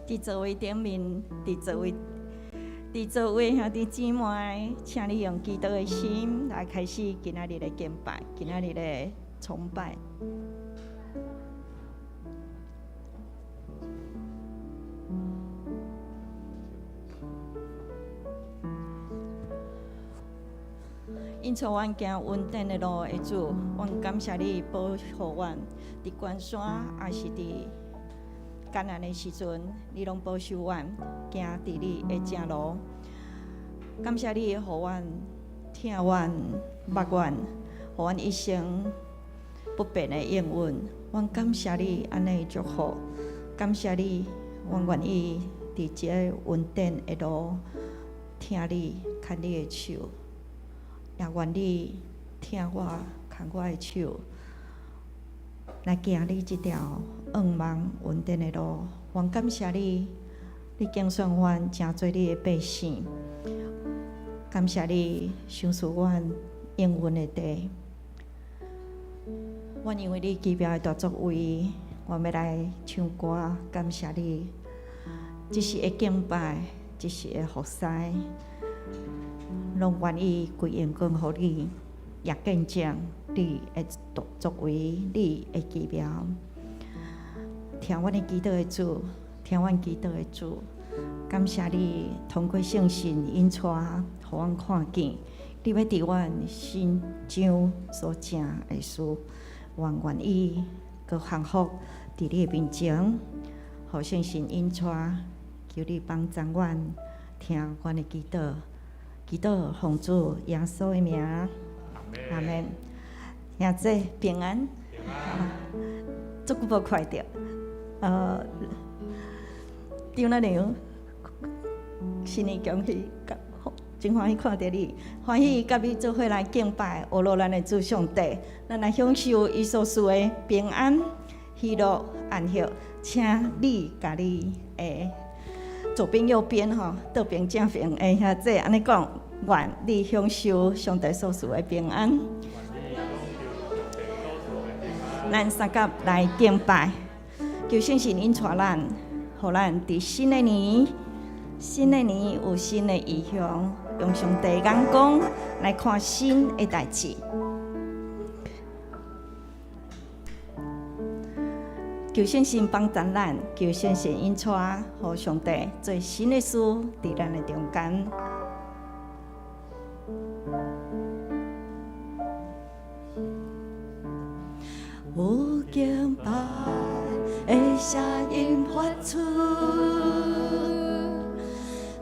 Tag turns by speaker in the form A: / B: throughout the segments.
A: 佇座位頂面，佇座位，佇座位兄弟姊妹，請你用祈禱的心來開始今仔日的敬拜，今仔日的崇拜。引帶阮行恩典的路的主，阮感謝你保護阮，佇懸山抑是佇艱難的時陣，你攏保守阮行佇你的正路。感謝你予阮疼阮、牧阮，予阮一生不變的應允。阮感謝你按呢祝福，感謝你，阮願意佇這个恩典的路疼你、牽你的手。也願你疼我，牽我的手，來行你這條向望恩典的路。阮感謝你，你揀選阮成做你的百姓。感謝你賞賜阮應允的地。阮因為你奇妙的大作為，阮欲來唱歌感謝你。這時的敬拜，這時的服侍，攏願意歸榮光予你，也見證你的作作為，你的奇妙。聽阮的祈禱的主，聽阮祈禱的主，感謝你通過聖神引帶，予阮看見你欲佇阮新章所成的事，阮願意閣降服佇你的面前，予聖神引帶，求你幫助阮聽阮的祈禱。祈禱奉主耶穌的名，阿們。兄弟平安，足久無看著，張阿娘，新年恭喜，真歡喜看著你，歡喜佮你做伙來敬拜，阿羅咱的主上帝，咱來享受伊所賜的平安、喜樂、安息，請你共你的左邊右邊吼，倒邊正邊的兄弟按呢講，願你享受上帝所賜的平安。咱三甲來敬拜，求聖神引帶咱，予咱佇新的年，新的年有新的異象，用上帝眼光來看新的代誌。求聖神幫助咱，求聖神引帶，予上帝做新的事佇咱的中間。有敬拜的聲音發出，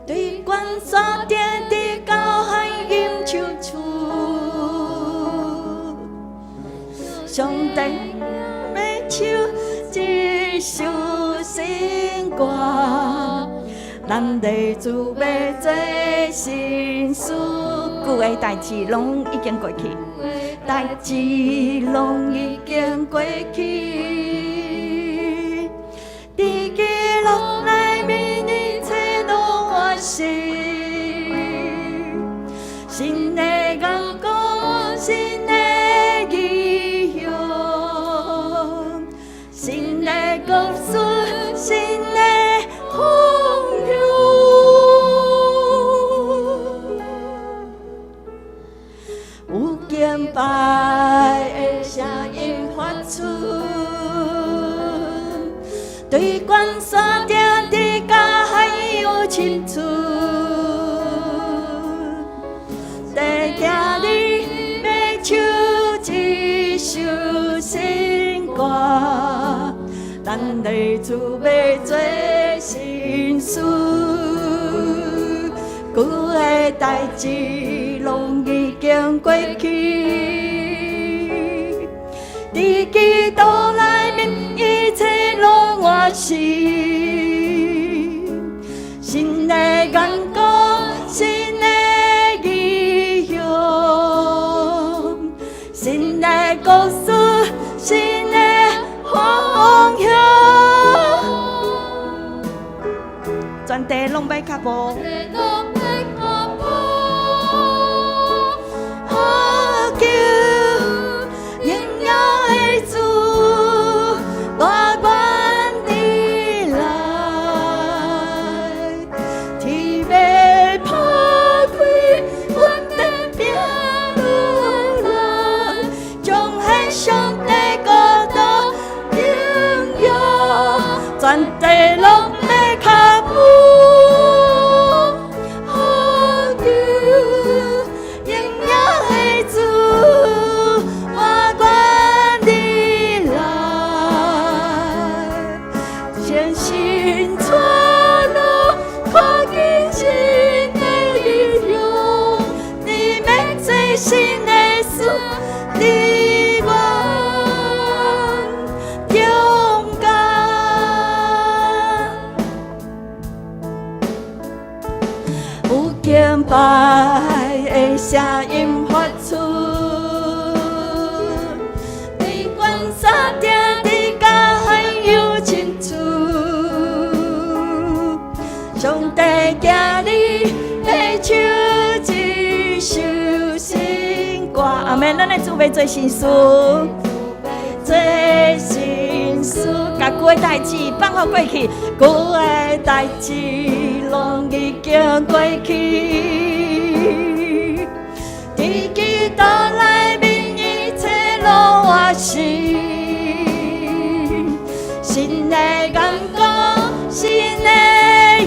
A: 對懸山頂直到海吟唱出，上帝欲唱一首新歌，咱的主欲做新事，舊的代誌攏已經過去，代誌攏已經過去。佇基督內面，一切攏換新，新的眼光，新的異象，新的故事，新的方向。有敬拜的聲音發出，對懸山頂直到海洋深處，地聽你欲唱一首新歌，咱的主欲做新事，舊的代誌攏已經過去，佇基督內面一切攏換新，新的眼光，新的異象，新的故事，新的方向。全地攏欲跤步。求榮耀的主，我願你來，佇阮中間。有敬拜的聲音發出，佇關山頂，佇海洋深處，上帝今日欲唱一首新歌。阿們，咱的主欲做新事，做新事，共舊的代誌放予過去，舊的代誌攏已經過去。佇基督內面，一切攏活新，新的眼光，新的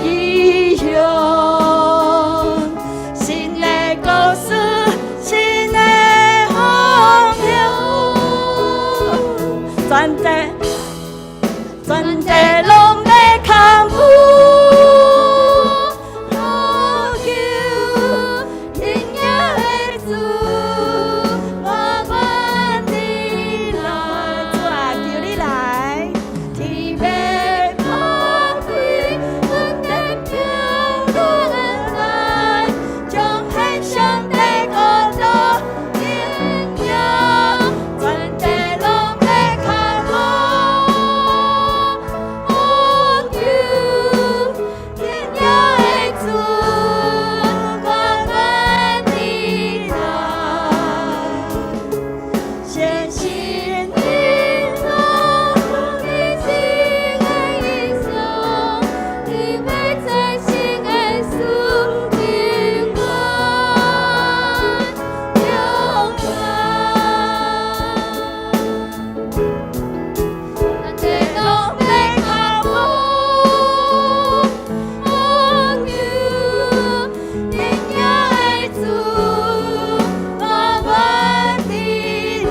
A: 異象，新的故事，新的方向，全地，全地攏欲囥步，呼求榮耀的主，我願你來，主啊，求你來，天欲破開，阮的命運來，彰顯上帝國度榮耀，全地攏欲囥步，呼求榮耀的主，我願你來，顯新榮耀，你新的異象，你欲做新的事，佇阮中間。全地攏欲囥步，呼求榮耀的主，我願你來，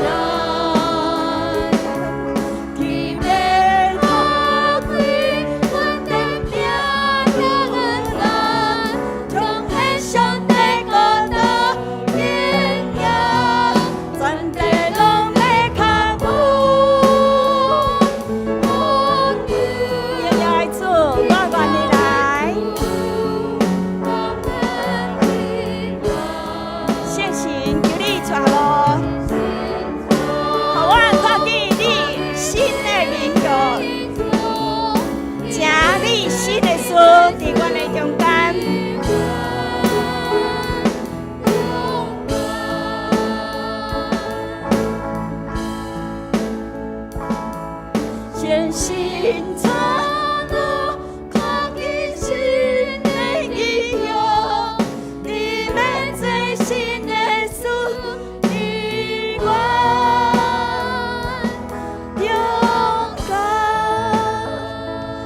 A: 天欲打開，阮的命運來，彰顯上帝國度榮耀，全地攏欲囥步，呼求榮耀的主，我願你來。我願你來。聖神，求你帶路，予阮看見你新的面貌，成你新的事佇阮的中間。顯新帶路，看見新的異象，你欲做新的事，佇阮中間。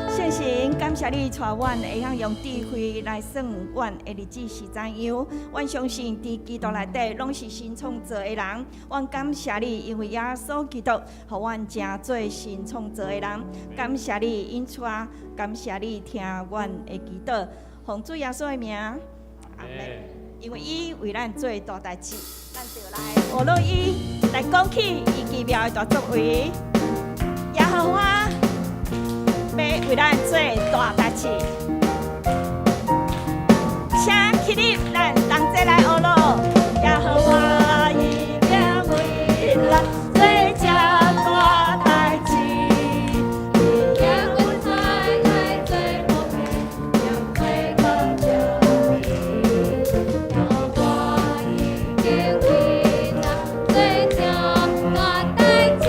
A: 聖神，感謝你帶阮會曉用智慧來算阮的日子是怎樣。阮相信佇基督內底攏是新創造的人。阮感謝你，因為耶穌基督予阮成做新創造的人。感謝你引帶，感謝你聽阮的祈禱，奉主耶穌的名，阿們。因為伊為咱做大代誌，咱就來學落伊來講起伊奇妙的大作為。耶和華欲為咱做大代誌，請起立，咱同齊來學囉。耶和華已經為咱做這大代誌，已經阮在來做寶貝，將會講證明。耶和華已經為咱做這大代誌，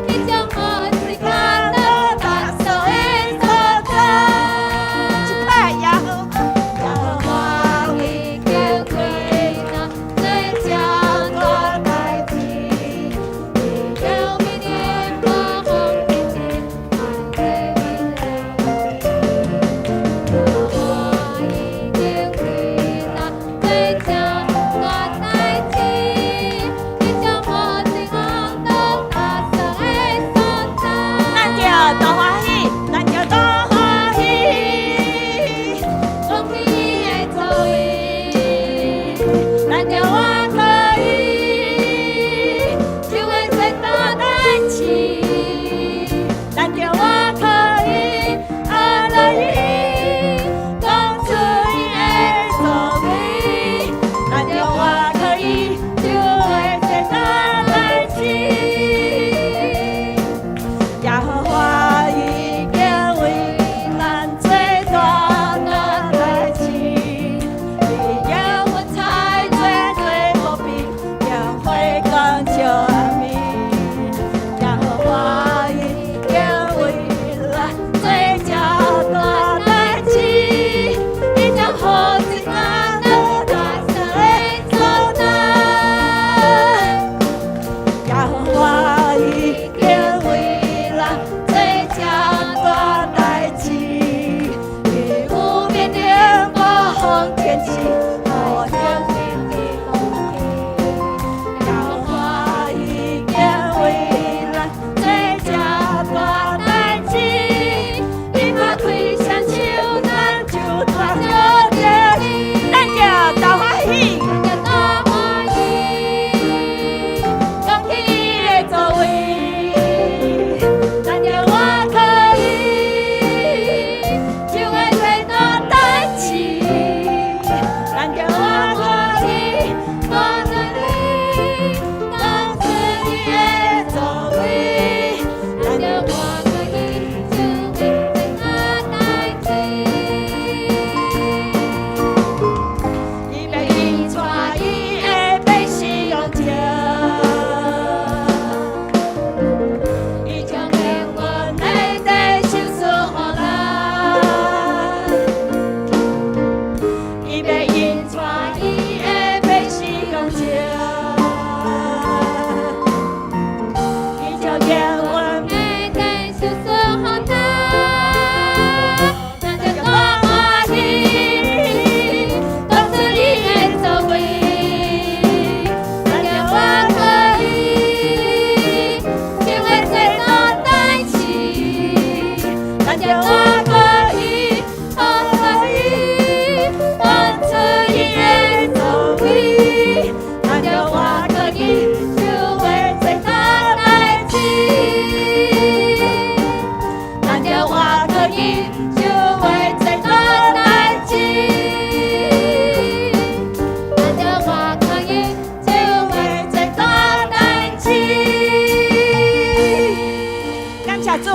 A: 伊將我一看到大數的所在。一擺耶和華，耶和華已經為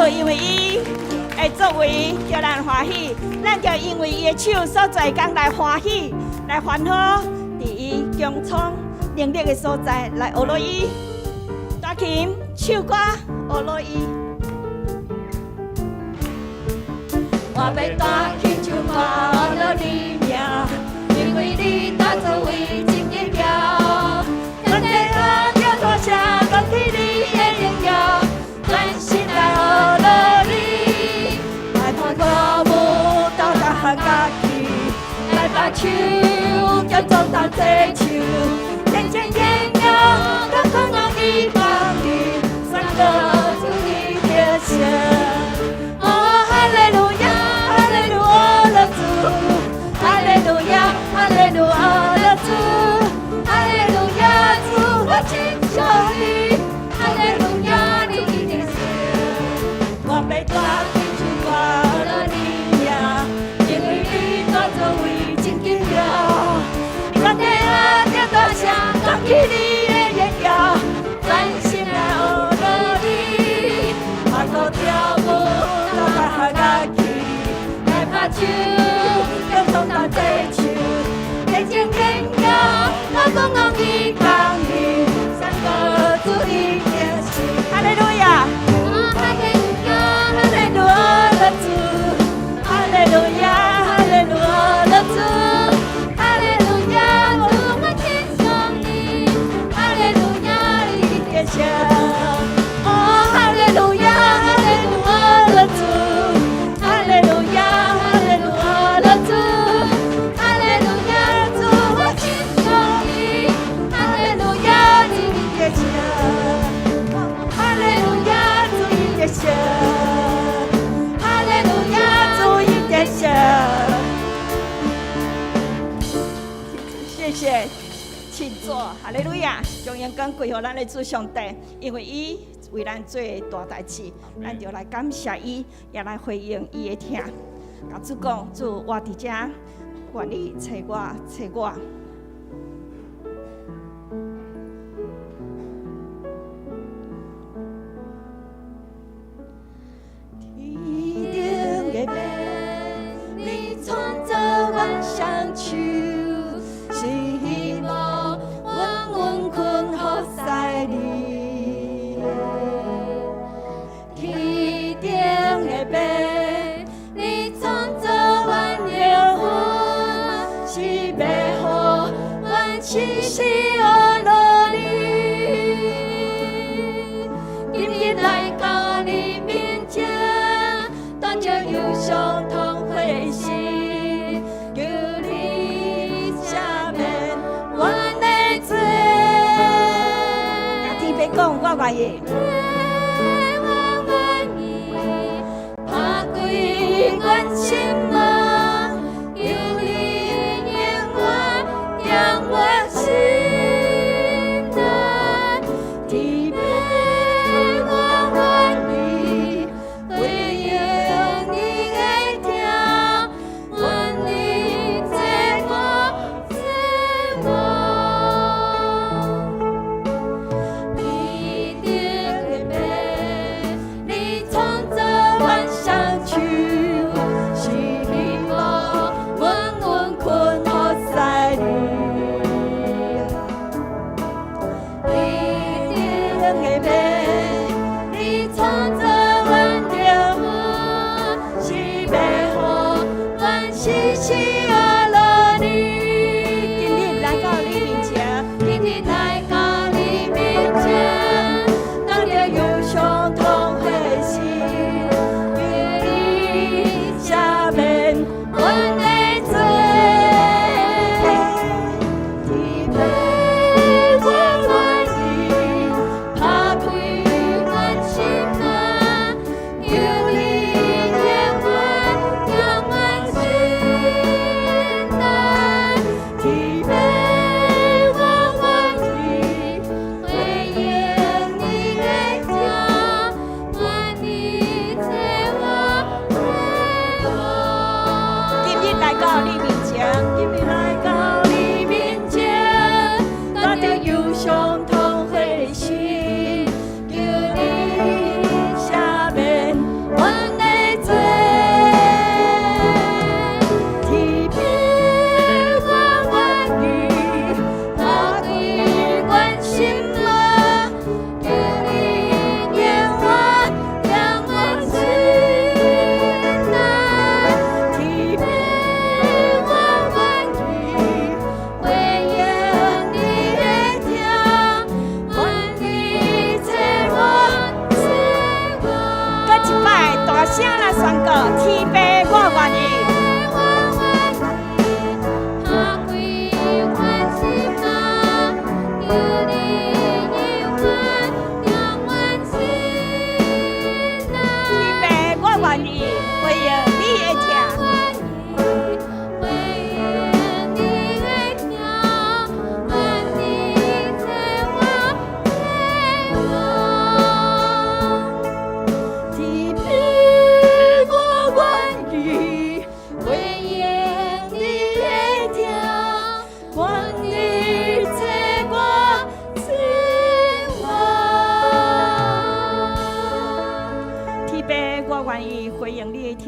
A: 主因為伊的作為，叫咱歡喜，咱就因為伊的手所做工來歡喜，來歡呼，佇伊強壯能力的所在來學落伊，彈琴唱歌學落伊。我欲彈琴唱歌學落你名，因為你大作為真奇妙，天地下叫大聲講起你的榮耀，全心來學落你，來伴歌舞鬥逐項樂器，來拍手強壯同齊唱，天前榮耀，各可能伊降臨，宣告主的得勝。哦，哈利路亞，哈利路亞主，哈利路亞，哈利路亞主，哈利路亞主，我親像你，哈利路亞你的勝。我欲彈琴唱歌學落你名，因為你大作為真奇妙，天地下叫大聲講起你的榮耀，全心來學落你，拍鼓跳舞鬥逐項樂器，來拍手強壯同齊唱，天前榮耀，我講講伊降臨，宣告主的得勝。哈利路亞，哈利路亞，哈利路亞主，哈利路亞，哈利路亞主，哈利路亞主，我親像你，哈利路亞你的得勝。哦，哈利路亞，哈利路亞主，哈利路亞，哈利路亞主，哈利路亞主，我親像你，哈利路亞你的得勝。哈利路亞主的得勝，哈利路亞主的得勝。謝謝，請坐。哈利路亞，將榮光歸予咱的主上帝，因為伊為咱做大代誌，咱就來感謝伊，也來回應伊的疼。共主講，主，我佇遮，願你揣我，揣我。天頂的父，你創造萬雙手，是希望阮穩困服侍你。天頂的父，你創造阮靈魂，是欲予阮時時學落你。今日來到你面前，帶著憂傷痛悔的心，求你赦免阮的罪。共天父講，我願意。我願意，打開阮心門，求你永遠讓我心內。天父，我願意回應你的疼，願你這我這我。天頂的父，你創造萬雙手，是希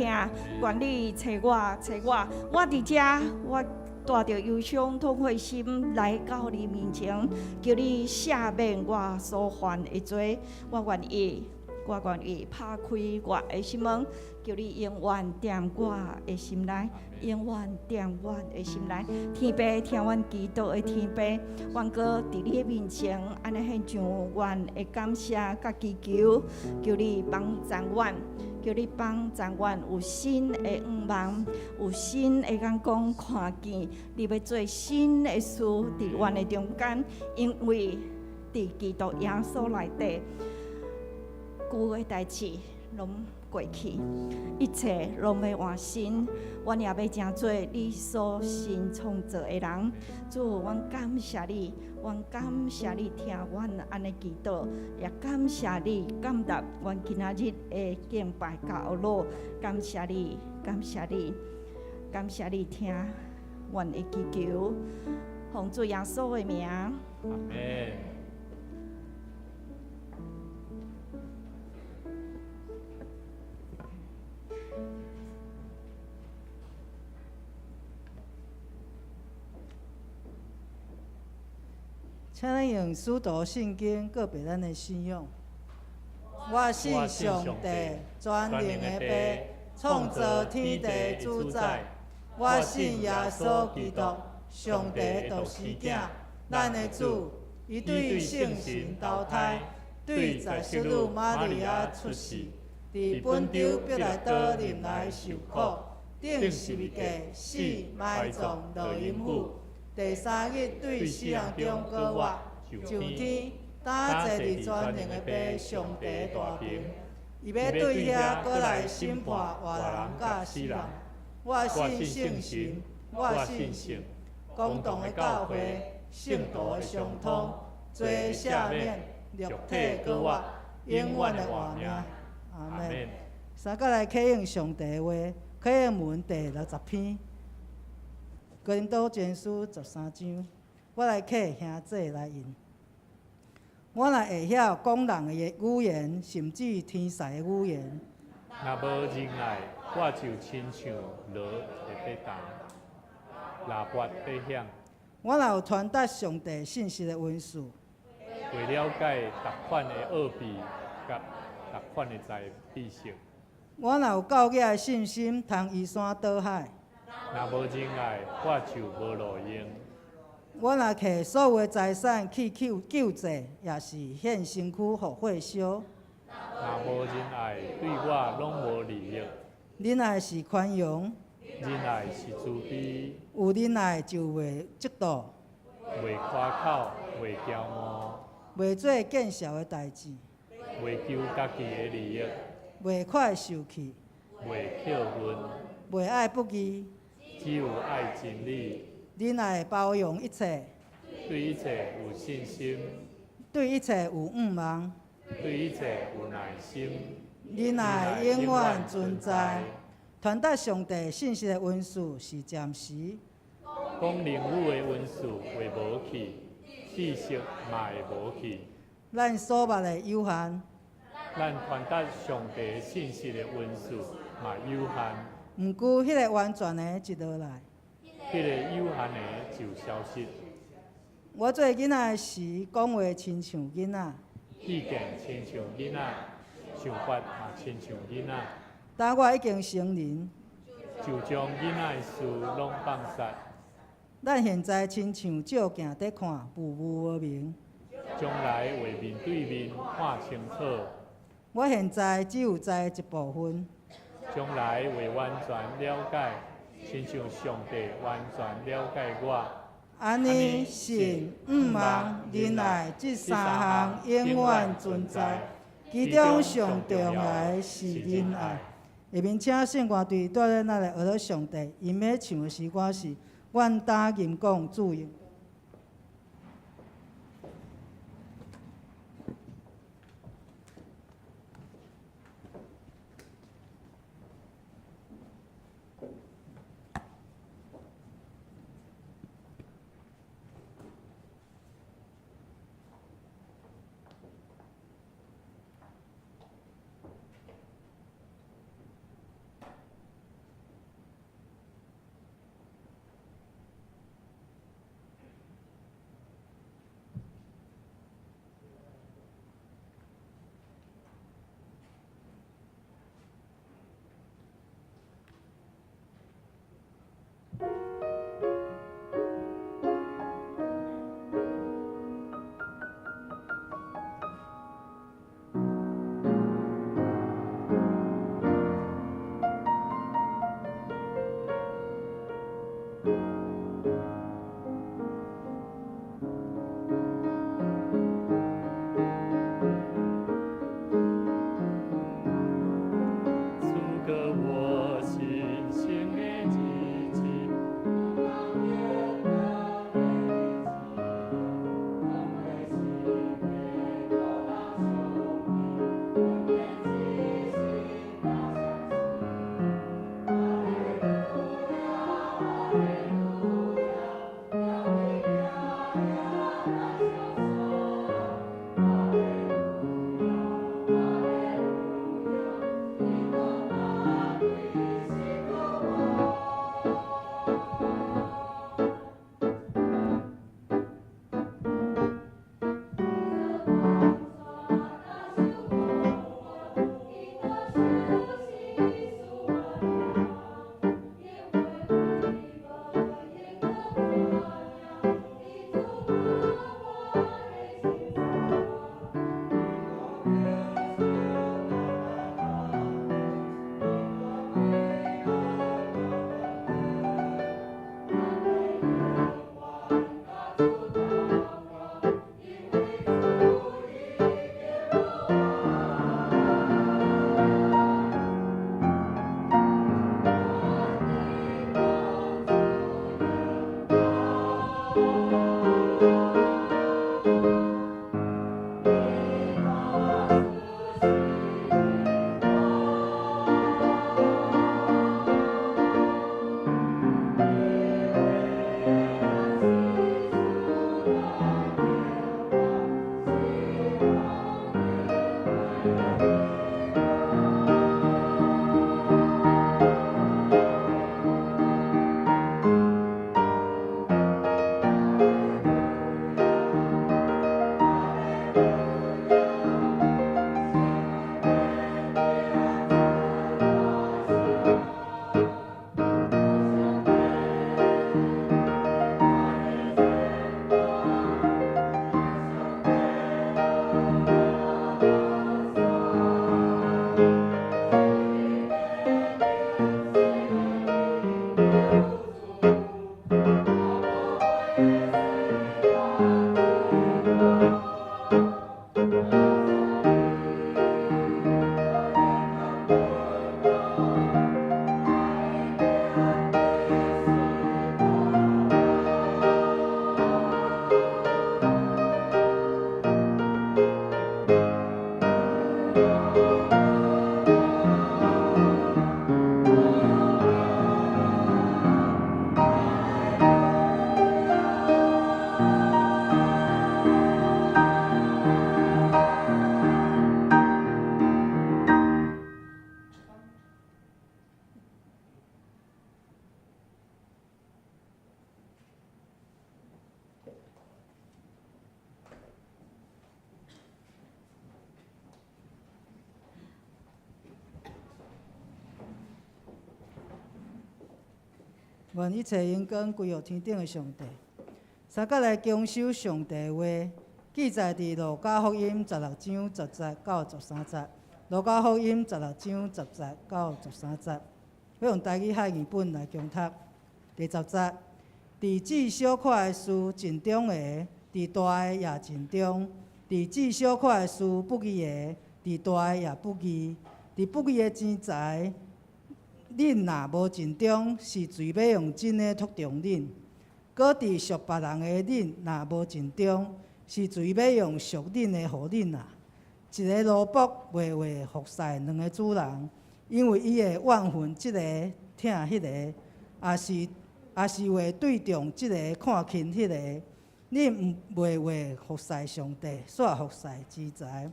A: 疼，願你揣我，揣我，我佇遮，我帶著憂傷痛悔心來到你面前，求你赦免我所犯的罪，我願意，我願意拍開我的心門，求你永遠踮我的心內，永遠踮我的心內。天父聽阮祈禱的天父，阮閣佇你的面前，按呢獻上阮的感謝佮祈求，求你幫助阮，求你幫助阮有新的願望，有新的眼光看見，你欲做新的事佇阮的中間，因為佇基督耶穌內底，舊的代誌攏過去，一切攏欲換新，阮也欲成做你所新創造的人。主，阮感謝你，阮感謝你聽阮按呢祈禱，也感謝你感答阮今仔日的敬拜佮哀禱。感謝你，感謝你，感謝你聽阮的祈求，奉主耶穌的名。
B: 阿們。
C: 請咱用使徒信經告白咱的信仰。我信上帝，全能的父，創造天地的主宰。我信耶穌基督，上帝的獨生囝，咱的主。伊對聖神投胎，對載淑女瑪利亞出世，佇本丟彼拉多任內受苦，釘十字架死埋葬落陰府。第三日對死人中閣活，上天，擔坐佇全能的父上帝大爿。伊欲對遐閣來審判活人佮死人。我信聖神，我信聖公同的教會，聖徒的相通，罪赦免，肉體閣活，永遠的活命。阿們。三閣來啟應上帝的話，啟應文第六十篇。哥林多前書十三章，我來啟兄姊來應。我若會曉講人的語言，甚至天使的語言。
B: 若無仁愛，我就親像鑼會咧動，喇叭咧響。
C: 我若有傳達上帝信息的恩賜，
B: 袂了解逐款的奧秘佮逐款的知識。
C: 我若有夠額的信心，通移山倒海。
B: 若無仁愛，我就無路用。
C: 我若摕所有的財產去救救濟，抑是獻身軀予火燒。
B: 若無仁愛，對我攏無利益。
C: 仁愛是寬容。
B: 仁愛是慈悲。
C: 有仁愛就袂嫉妒。
B: 袂誇口，袂驕傲。
C: 袂做見笑的代誌。
B: 袂求家己的利益。
C: 袂快受氣。
B: 袂抾恨。
C: 袂愛不義。
B: 只有愛真理。
C: 仁愛包容一切。
B: 對一切有信心。
C: 對一切有盼望。
B: 對一切有耐心。
C: 仁愛永遠存在。傳達上帝信息的恩賜是暫時。
B: 講靈語的恩賜會無去，知識嘛會無去。
C: 咱所捌的有限。
B: 咱傳達上帝信息的恩賜嘛有限。
C: 毋過，彼个完全的一落來，
B: 彼个有限的就消失。
C: 我做囡仔的時，講話親像囡仔，
B: 意見親像囡仔，想法嘛親像囡仔。
C: 當我已經成人，
B: 就將囡仔的事攏放捒。
C: 咱現在親像照鏡佇看，霧霧無明。
B: 將來會面對面看清楚。
C: 我現在只有知一部分。
B: 將來會完全了解，親像上帝完全了解我。
C: 按呢，信、盼望、仁愛這三項永遠存在，其中上重要的是仁愛。下面請聖歌隊帶咱來學上帝，𪜶欲唱的詩歌是《願擔吟講主榮》。願一切榮光歸予天頂的上帝。三角來恭守上帝的話，記載佇路加福音十六章十節到十三節。路加福音十六章十節到十三節，欲用台語漢語本來恭讀。第十節，佇至小可的事盡忠的，佇大的也盡忠；佇至小可的事不義的，佇大的也不義。佇不義的錢財，恁若無盡忠，是誰欲用真的託重恁？閣佇屬別人的恁若無盡忠，是誰欲用屬恁的予恁啊？一个奴僕袂話服侍兩个主人，因為伊會怨恨這个，疼彼个，抑是會對重這个，看輕彼个。恁袂話服侍上帝，煞服侍錢財。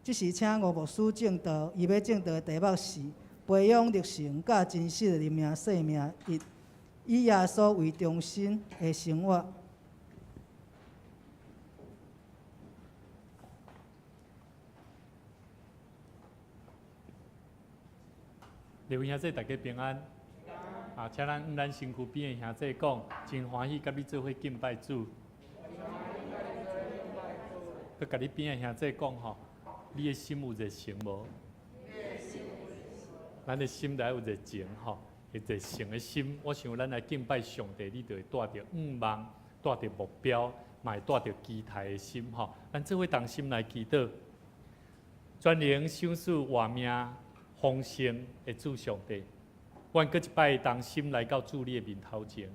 C: 這時請吳牧師證道，伊欲證道的題目是培養熱誠佮真實的靈命生命，以耶穌為中心的生活。
B: 各位兄弟，大家平安。啊，啊，請咱咱身軀邊的兄弟講，真歡喜佮你做伙敬拜主。閣共你邊的兄弟講吼，你的心有熱誠無？咱的心內有熱情吼，熱誠的心，我想咱來敬拜上帝，你就會帶著向望，帶著目標，嘛會帶著期待的心吼。咱做伙同心來祈禱，全能賞賜活命豐盛的主上帝，阮閣一擺同心來到主你的面頭前，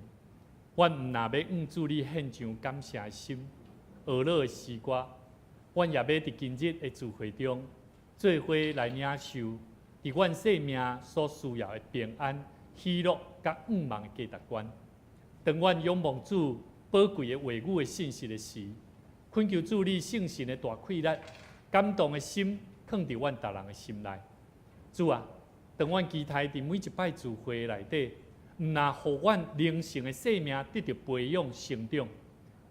B: 阮毋若欲向主你獻上感謝的心，呵咾的詩歌，阮也欲佇今日的聚會中，做伙來領受佇阮生命所需要的平安、喜樂佮向望的價值觀。當阮仰望主寶貴的話語的信息的時，懇求主你聖神的大氣力、感動的心，囥佇阮逐人的心內。主啊，當阮期待佇每一擺聚會內底，毋若予阮靈性的生命得著培養成長，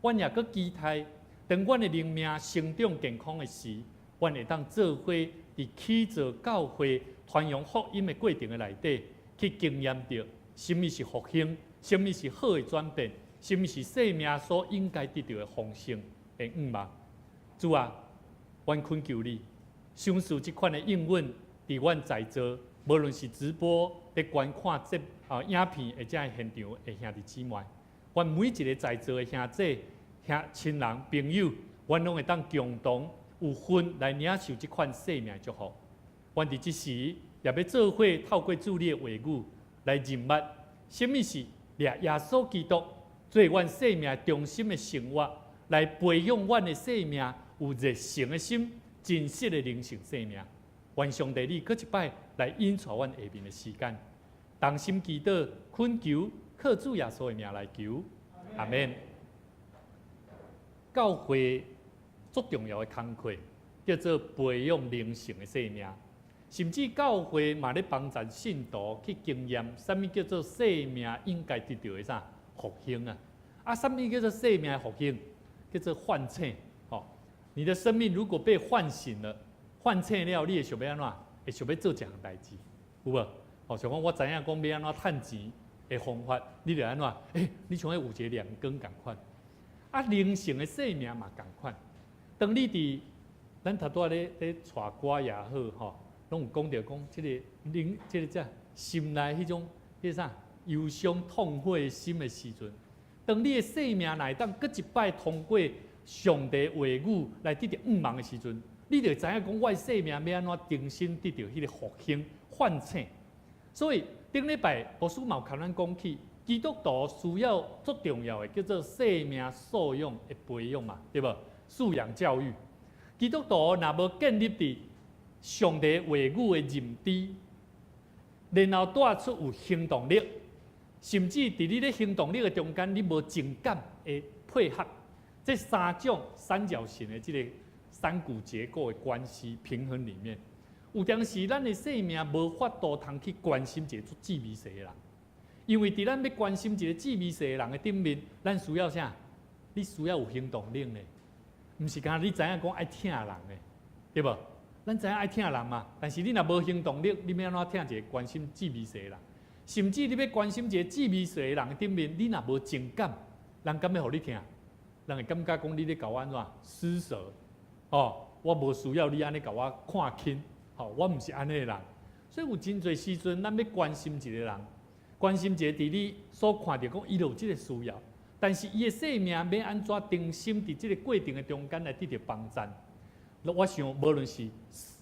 B: 阮也閣期待，當阮的靈命成長健康的時，阮會當做伙佇起造教會、傳揚福音的過程的內底，去經驗著啥物是復興，啥物是好的轉變，啥物是生命所應該得著的豐盛的向望。主啊，阮懇求你，賞賜這款的應允，佇阮在座，無論是直播佇觀看這影片或者現場的兄弟姊妹，阮每一个在座的兄弟、兄親人、朋友，阮攏會當共同有份來領受這款生命的祝福。阮佇這時也欲做伙透過主你的話語來認捌，啥物是掠耶穌基督做阮生命中心的生活，來培養阮的生命有熱誠的心、真實的靈性生命。願上帝你閣一擺來引帶阮下面的時間，同心祈禱，懇求靠主耶穌的名來求，阿們。教會足重要的工課，叫做培養靈性的生命，甚至教會嘛咧幫助信徒去經驗，啥物叫做生命應該得著的啥復興啊？啊，啥物叫做生命的復興？叫做喚醒。吼，你的生命如果被喚醒了，喚醒了，你會想欲按怎？會想欲做一項代誌，有無？吼，像講我知影講欲按怎趁錢的方法，你就按怎？欸，你像彼有一个亮光仝款。啊，靈性的生命嘛仝款。當你佇咱頭拄仔咧咧唱歌也好，吼，攏有講著講這个靈，這个啥心內彼種，彼个啥憂傷痛悔的心的時陣，當你的生命若會當閣一擺通過上帝話語來得著向望的時陣，你就會知影講，我的生命欲按怎重新得著彼个復興喚醒。所以頂禮拜牧師嘛有共咱講起，基督徒需要足重要的叫做生命素養的培養嘛，對無？素養教育。基督徒若無建立佇上帝話語的認知，然後帶出有行動力，甚至佇你咧行動力的中間，你無情感的配合，這三種三角形的這个三股結構的關係平衡裡面，有當時咱的生命無法度通去關心一个足細微細的人，因為佇咱欲關心一个細微細的人的頂面，咱需要啥？你需要有行動力呢，毋是干焦你知影講愛疼人的，對無？咱知影愛疼人嘛，但是你若無行動力，你欲按怎疼一个關心細微細的人？甚至你欲關心一个細微細的人的頂面，你若無情感，人敢欲予你疼？人會感覺講你咧共我按怎施捨？哦，我無需要你按呢共我看輕，吼，我毋是按呢的人。所以有真濟時陣，咱欲關心一个人，關心一个佇你所看著講伊就有這个需要，但是伊的生命欲按怎重新佇這个過程的中間來得著幫贊。我想，無論是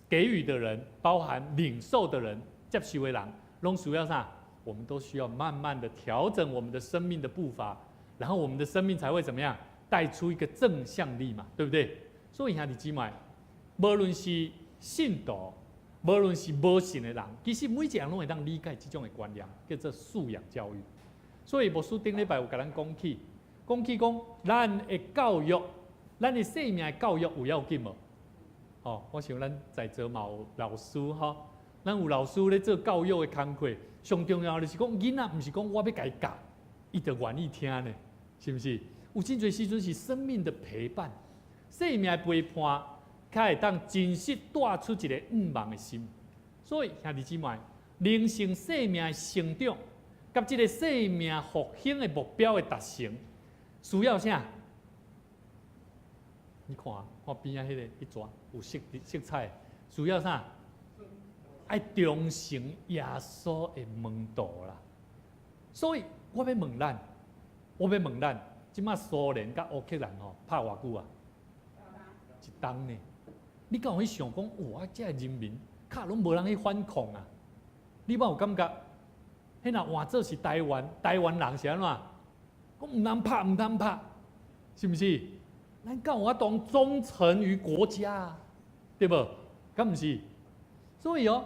B: 給予的人，包含領受的人、接受的人，攏需要啥？我們都需要慢慢的調整我們的生命的步伐，然後我們的生命才會怎麼樣？帶出一個正向力嘛，對不對？所以兄弟姊妹，無論是信徒，無論是無信的人，其實每一個人攏會當理解這種的觀念，叫做素養教育。所以牧師頂禮拜有共咱講起，講起講咱的教育，咱的生命的教育有要緊無？哦，我想咱在座嘛有老師吼，咱有老師咧做教育的工課，上重要的是講囡仔，毋是講我欲共伊教，伊就願意聽呢，是毋是？有真濟時陣是生命的陪伴，生命的陪伴，較會當真實帶出一个向望的心。所以兄弟姊妹，靈性生命的成長，佮這个生命復興的目標的達成，需要啥？你看，看邊仔彼个彼逝有色色彩，需要啥？愛忠誠耶穌的門徒啦。所以我欲問咱，我欲問咱，這馬蘇聯佮烏克蘭吼拍偌久啊？一冬呢？你敢有去想講，哇！這个人民較攏無人去反抗啊？你敢有感覺？彼若換做是台灣，台灣人是按怎？講毋通拍，毋通拍，是毋是？咱敢有法度忠誠於國家啊？對無？敢毋是？所以哦，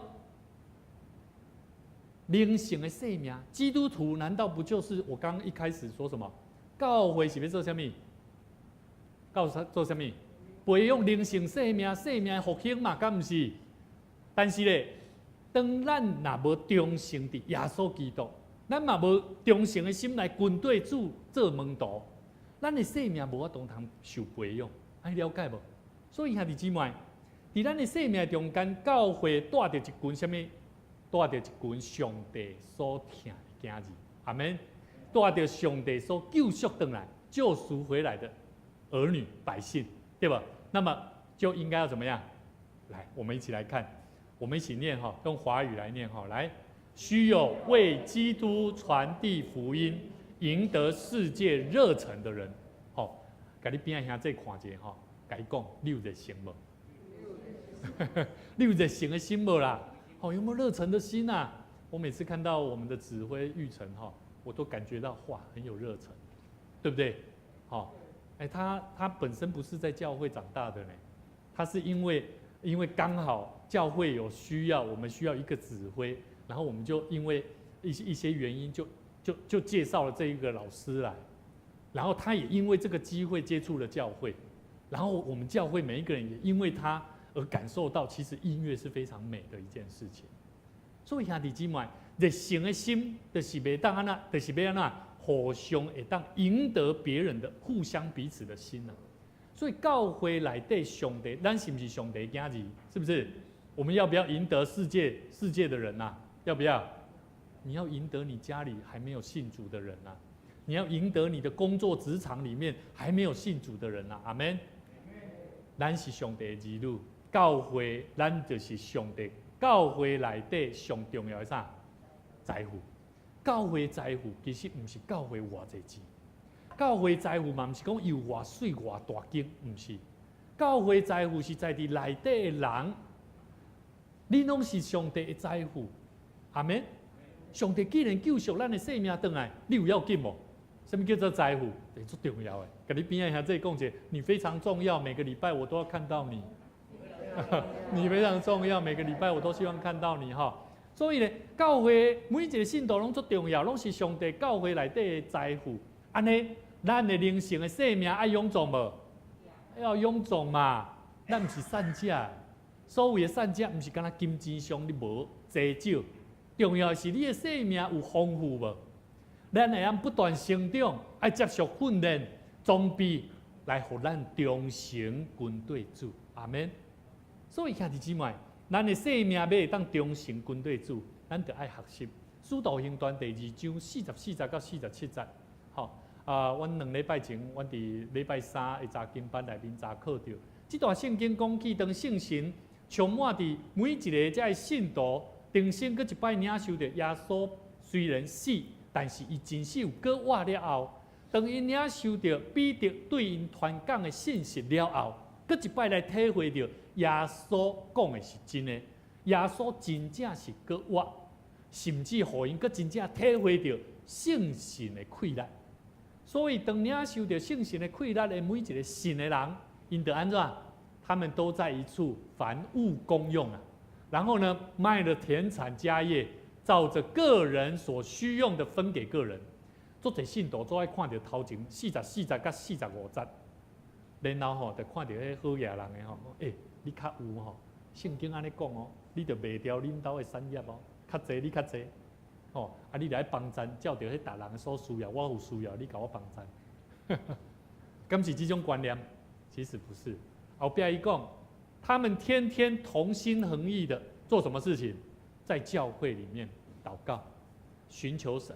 B: 靈性的生命，基督徒難道不就是我剛剛一開始說什麼？教會是欲做啥物？教會做啥物？培養靈性生命，生命復興嘛，敢毋是？但是咧，當咱若無忠誠佇耶穌基督，咱嘛無忠誠的心來跟綴主做門徒，咱的生命無法度通受培養，按呢了解無？所以兄弟姊妹，佇咱的生命中間，教會帶著一群啥物？帶著一群上帝所疼的囝兒，阿們。帶著上帝所救贖轉來、救贖回來的兒女百姓，對吧？那麼就應該要怎麼樣？來，我們一起來看，我們一起念哈，用華語來念哈。來，須有為基督傳遞福音、贏得世界熱忱的人。好，共你邊仔兄弟看一下哈，共伊講，你有熱誠無？你有熱誠的心無啦？好，有沒有熱忱的心啊？我每次看到我們的指揮玉成哈，我都感覺到哇，很有熱忱，對不對？好，哎，他本身不是在教會長大的呢，他是因為剛好教會有需要，我們需要一個指揮，然後我們就因為一些原因就介紹了這一個老師來，然後他也因為這個機會接觸了教會，然後我們教會每一個人也因為他而感受到，其實音樂是非常美的一件事情。所以兄弟姊妹，熱誠的心就是袂當按怎，就是欲按怎，互相會當贏得別人的互相彼此的心啊。所以教會內底上帝，咱是毋是上帝囝兒？是不是？我們要不要贏得世界的人啊？要不要？你要贏得你家裡還沒有信主的人啊！你要贏得你的工作職場裡面還沒有信主的人啊！阿們。咱是上帝的兒女，教會咱就是上帝教會內底上重要的啥？財富。教會財富其實毋是教會偌濟錢，教會財富嘛毋是講有偌媠偌大間，毋是。教會財富是在佇內底的人，你攏是上帝的財富，阿們。上帝既然救贖咱的性命轉來，你有要緊無？啥物叫做財富？欸，足重要的。共你邊仔兄弟講者，你非常重要，每個禮拜我都要看到你。你非常重要，每個禮拜我都希望看到你哈。所以呢，教會每一個信徒攏足重要，攏是上帝教會內底的財富。按呢，咱的靈性的生命愛臃腫無？要臃腫嘛。咱毋是散食，所謂的散食，毋是干焦金錢上你無濟少，重要的是你的生命有豐富無？咱會當不斷成長，愛接受訓練、裝備，來予咱忠誠跟綴主。阿們。所以兄弟姊妹，咱的生命欲會當忠誠跟綴主，咱著愛學習。使徒行傳第二章44節到47節，吼啊，阮2禮拜前，阮佇禮拜三的查經班內面查考著。這段聖經講起，當聖神充滿佇每一个這个信徒，重生閣一擺領受著耶穌雖然死，但是伊真實有閣活了後，當𪜶領受著彼得對𪜶傳講的信息了後，閣一擺來體會著耶穌講的是真的，耶穌真正是閣活，甚至予𪜶閣真正體會著聖神的氣力。所以當領受著聖神的氣力的每一個信的人，𪜶著按怎？他們都在一處，凡物公用啊。然後呢，賣了田產家業，照着個人所需用的分給個人。足濟信徒做愛看著頭前44節到45節，然後吼就看著彼好額人的吼，欸，你較有吼，聖經按呢講哦，你著賣掉恁兜的產業哦，較濟你較濟，吼，啊你著愛幫贊，照著彼逐人所需要，我有需要，你共我幫贊。敢是這種觀念？其實不是。後壁伊講，他們天天同心合意的做什麼事情？在教會裡面禱告，尋求神。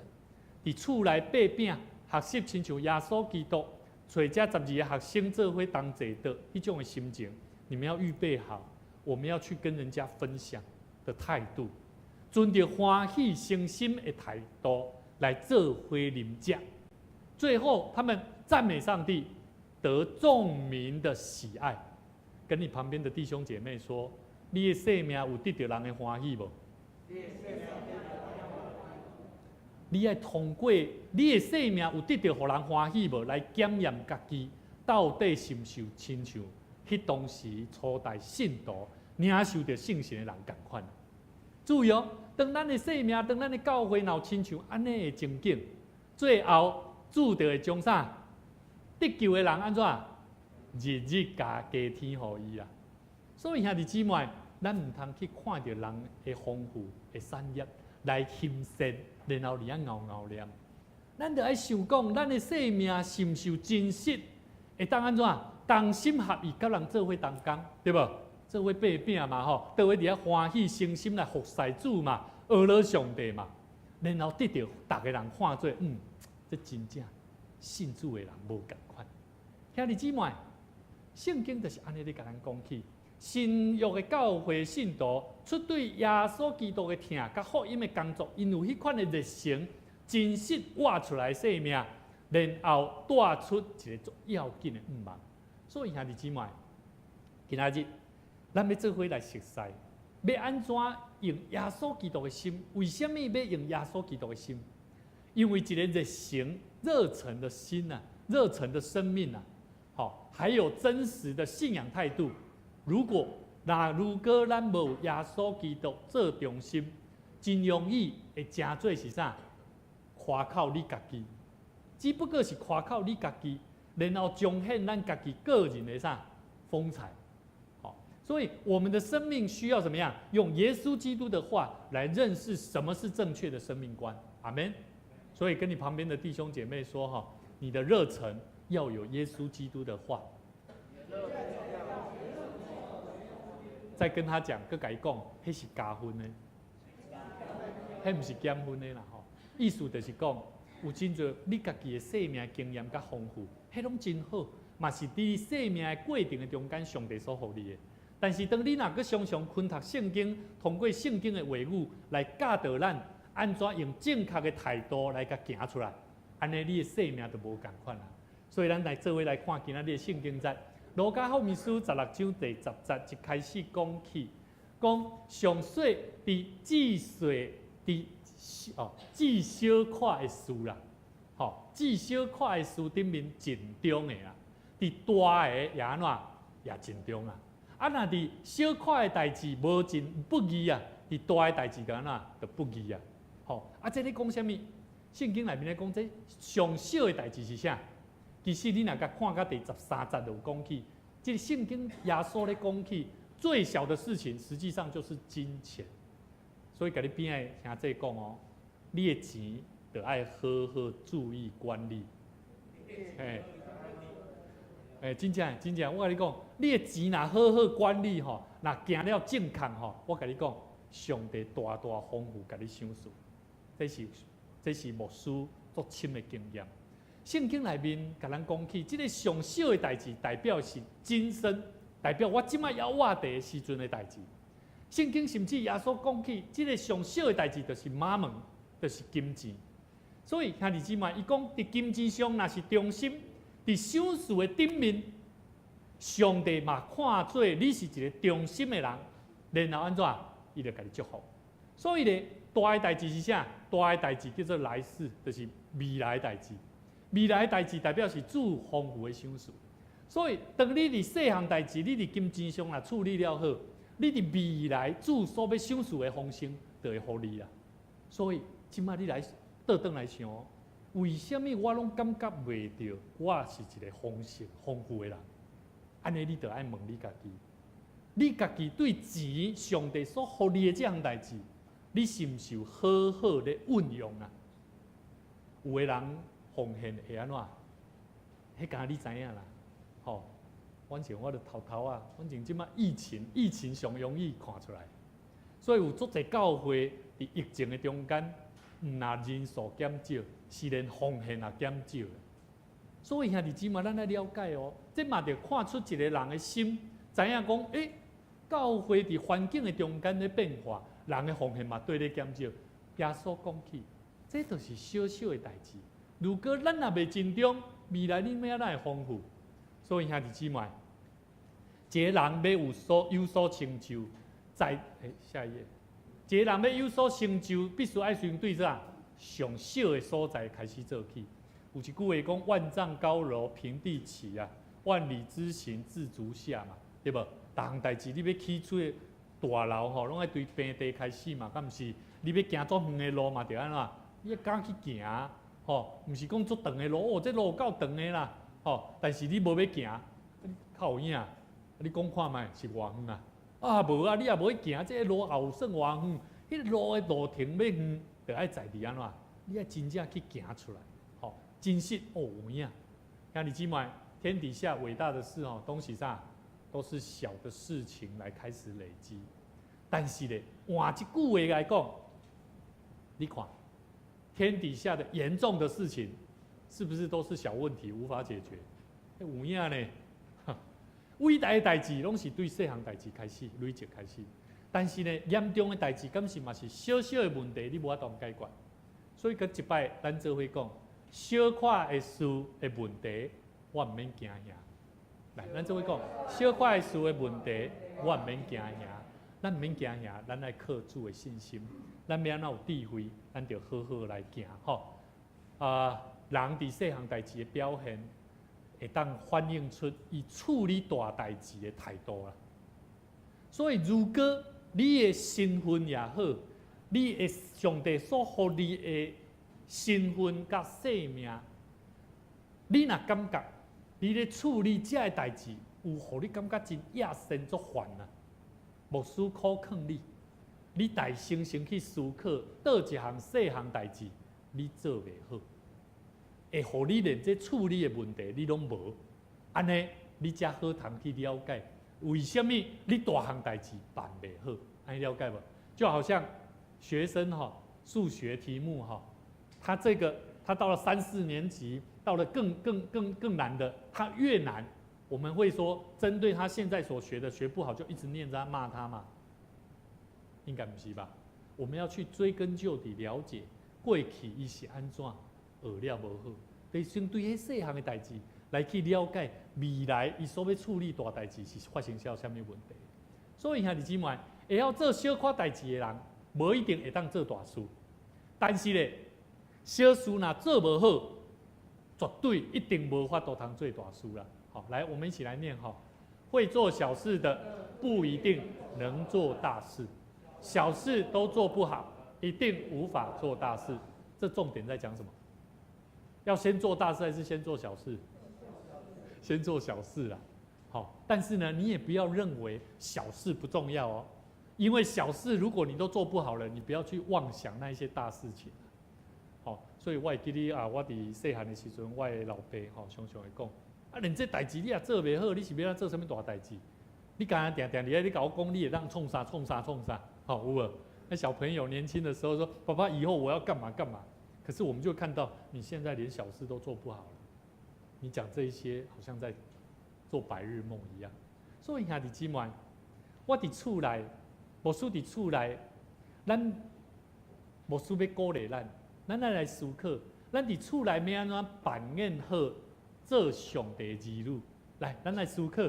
B: 佇厝內擘餅，學習親像耶穌基督，揣這12个學生做伙同齊的彼種的心情，你們要預備好，我們要去跟人家分享的態度，存著歡喜誠心的態度來做伙啉食。最後，他們讚美上帝，得眾民的喜愛。跟你旁邊的弟兄姐妹說：你的生命有得著人的歡喜無？你愛通過你的生命有得著予人歡喜無，來檢驗家己到底是毋是有親像彼當時初代信徒領受著聖神的人仝款。注意哦，當咱的生命，當咱的教會若有親像按呢的情景，最後主就會將啥得救的人按怎日日加加添予伊啊。所以兄弟姊妹，咱毋通去看著人的豐富的產業來欣羨，然後佇遐𠢕𠢕念。咱著愛想講，咱的生命是毋是有真實，會當按怎同心合意，佮人做伙同工，對無？做伙擘餅嘛吼，做伙佇遐歡喜誠心來服侍主嘛，呵咾上帝嘛，然後得著逐个人看做，這真正信主的人無仝款。兄弟姊妹，聖經就是按呢咧共咱講起，新約的教會信徒出對耶穌基督的疼佮福音的工作，𪜶有彼款的熱誠，真實活出來生命，然後帶出一個足要緊的向望。所以兄弟姊妹，今仔日咱欲做伙來熟似，欲按怎用耶穌基督的心？為啥物欲用耶穌基督的心？因為一個熱誠、熱誠的心啊，熱誠的生命啊，好，還有真實的信仰態度。如果咱無耶穌基督做中心，真容易會成做是啥？誇口你家己，只不過是誇口你家己，然後彰顯咱家己個人的啥風采。好，所以我們的生命需要怎麼樣？用耶穌基督的話來認識什麼是正確的生命觀。阿門。所以跟你旁邊的弟兄姐妹說哈，你的熱忱要有耶穌基督的話。再跟他講，閣共伊講，彼是加分的，彼毋是減分的啦吼。意思就是講，有真濟你家己的生命經驗較豐富，彼攏真好，嘛是佇生命的過程的中間，上帝所予你的。但是當你若閣常常熏讀聖經，通過聖經的話語來教導咱，按怎用正確的態度來共行出來，按呢你的生命就無仝款啦。所以咱來做伙來看今仔日的聖經節。路加福音書16章第10節一開始講起，講上細佇至細佇哦至小塊的事啦，吼至小塊的事頂面盡忠的啦，佇大的也按怎也盡忠啊。啊，若佇小塊的代誌無盡不義啊，佇大的代誌就按怎就不義啊。吼啊，這咧講啥物？聖經內面咧講這上小的代誌是啥？其實你若共看到第13節就有講起，這個聖經耶穌咧講起最小的事情，實際上就是金錢。所以共你邊仔的兄弟講哦，你的錢著愛好好注意管理。嘿，欸，真正真正，我共你講，你的錢若好好管理吼，若行了正確吼，我共你講，上帝大大豐富共你賞賜。這是牧師足深的經驗。聖經內面共咱講起，這个上小的代誌代表是今生，代表我這擺猶活佇的時陣的代誌。聖經甚至耶穌講起，這个上小的代誌就是瑪門，就是金錢。所以兄弟姊妹，伊講佇金錢上若是忠心，佇賞賜的頂面，上帝嘛看做你是一个忠心的人，然後按怎，伊就共你祝福。所以咧，大的代誌是啥？大的代誌叫做來世，就是未來的代誌。未來的代誌代表是主豐富的賞賜。所以，當你佇細項代誌，你佇金錢上若處理了好，你佇未來主所欲賞賜的豐盛，就會予你啦。所以，這擺你來倒轉來想，為啥物我攏感覺袂著我是一个豐盛豐富的人？按呢，你就愛問你家己，你家己對錢，上帝所予你的這項代誌，你是毋是有好好咧運用啊？有的人奉獻會按怎？彼敢若你知影啦，吼！反正我就偷偷啊，反正這擺疫情，疫情上容易看出來，所以有足濟教會佇疫情的中間，毋若人數減少，是連奉獻也減少。所以兄弟姊妹，咱愛了解哦，這嘛著看出一個人的心，知影講，教會佇環境的中間咧變化，人的奉獻嘛綴咧減少。耶穌講起，這就是小小的代誌。如果咱若袂珍重，未來恁欲按怎會豐富？所以兄弟姊妹，一個人欲有所成就，在下一頁，一個人欲有所成就，必須愛先對啥上小的所在開始做起。有一句話講：萬丈高樓平地起啊，萬里之行自足下嘛，對無？逐項代誌你欲起出大樓吼，攏愛對平地開始嘛，敢毋是？你欲行足遠的路嘛，著按怎？你愛敢去行，吼，毋是講足長的路，哦，這路有夠長的啦，吼，但是你無欲行，較有影。你講看覓是偌遠啊？啊，無啊，你也無去行，這個路也有算偌遠？彼個路的路程欲遠，著愛在佇按怎？你愛真正去行出來，吼，真實哦有影。兄弟姊妹，天底下偉大的事哦，東西啥都是小的事情來開始累積。但是咧，換一句話來講，你看，天底下的嚴重的事情，是不是都是小問題，無法解決？有影呢？偉大的代誌攏是對細項代誌開始累積開始，但是呢，嚴重的代誌，敢是嘛是小小的問題，你無法度解決。所以閣一擺，咱做伙講，小可的事的問題，我毋免驚嚇。來，咱做伙講，小可的事的問題，我毋免驚嚇。咱毋免驚嚇，咱愛靠主的信心。咱欲按怎有智慧，咱就好好來行吼。啊，人佇細項代誌的表現，會當反映出伊處理大代誌的態度啦。所以，如果你的身份也好，你的上帝所予你的身份佮生命，你若感覺你咧處理這个代誌，有予你感覺真厭世足煩啊！牧師苦勸你，你大聲先去思考，佗一項細項代誌，你做袂好，會予你連這處理的問題你攏無，按呢你才好通去了解，為啥物你大項代誌辦袂好，按呢了解無？就好像學生哈，數學題目哈，他這個他到了三四年級，到了更更更更難的，他越難，我們會說針對他現在所學的學不好，就一直念着他罵他嗎？應該毋是吧？我們要去追根究底了解過去伊是按怎學了無好，得先對彼細項的代誌來去了解未來伊所欲處理大代誌是發生了啥物問題。所以兄弟姊妹，會曉做小可代誌的人，無一定會當做大事。但是咧，小事若做無好，絕對一定無法度通做大事啦。好，來，我們一起來念哈。會做小事的，不一定能做大事；小事都做不好，一定無法做大事。這重點在講什麼？要先做大事還是先做小事？先做小事啦。好，但是呢，你也不要認為小事不重要哦，因為小事如果你都做不好了，你不要去妄想那一些大事情。好，所以我會記得啊，我佇細漢的時陣，我的老爸吼常常會講，啊，連這代誌你也做袂好，你是欲按怎做啥物大代誌？你敢若定定佇咧，你共我講，你會當創啥創啥創啥？好，有無？那小朋友年輕的時候說，爸爸以後我要幹嘛幹嘛？可是我們就看到你現在連小事都做不好了，你講這一些好像在做白日夢一樣。所以兄弟姊妹，我佇厝內，牧師佇厝內，咱牧師欲鼓勵咱，咱愛來思考，咱佇厝內欲按怎扮演好做上帝兒女？來，咱來思考，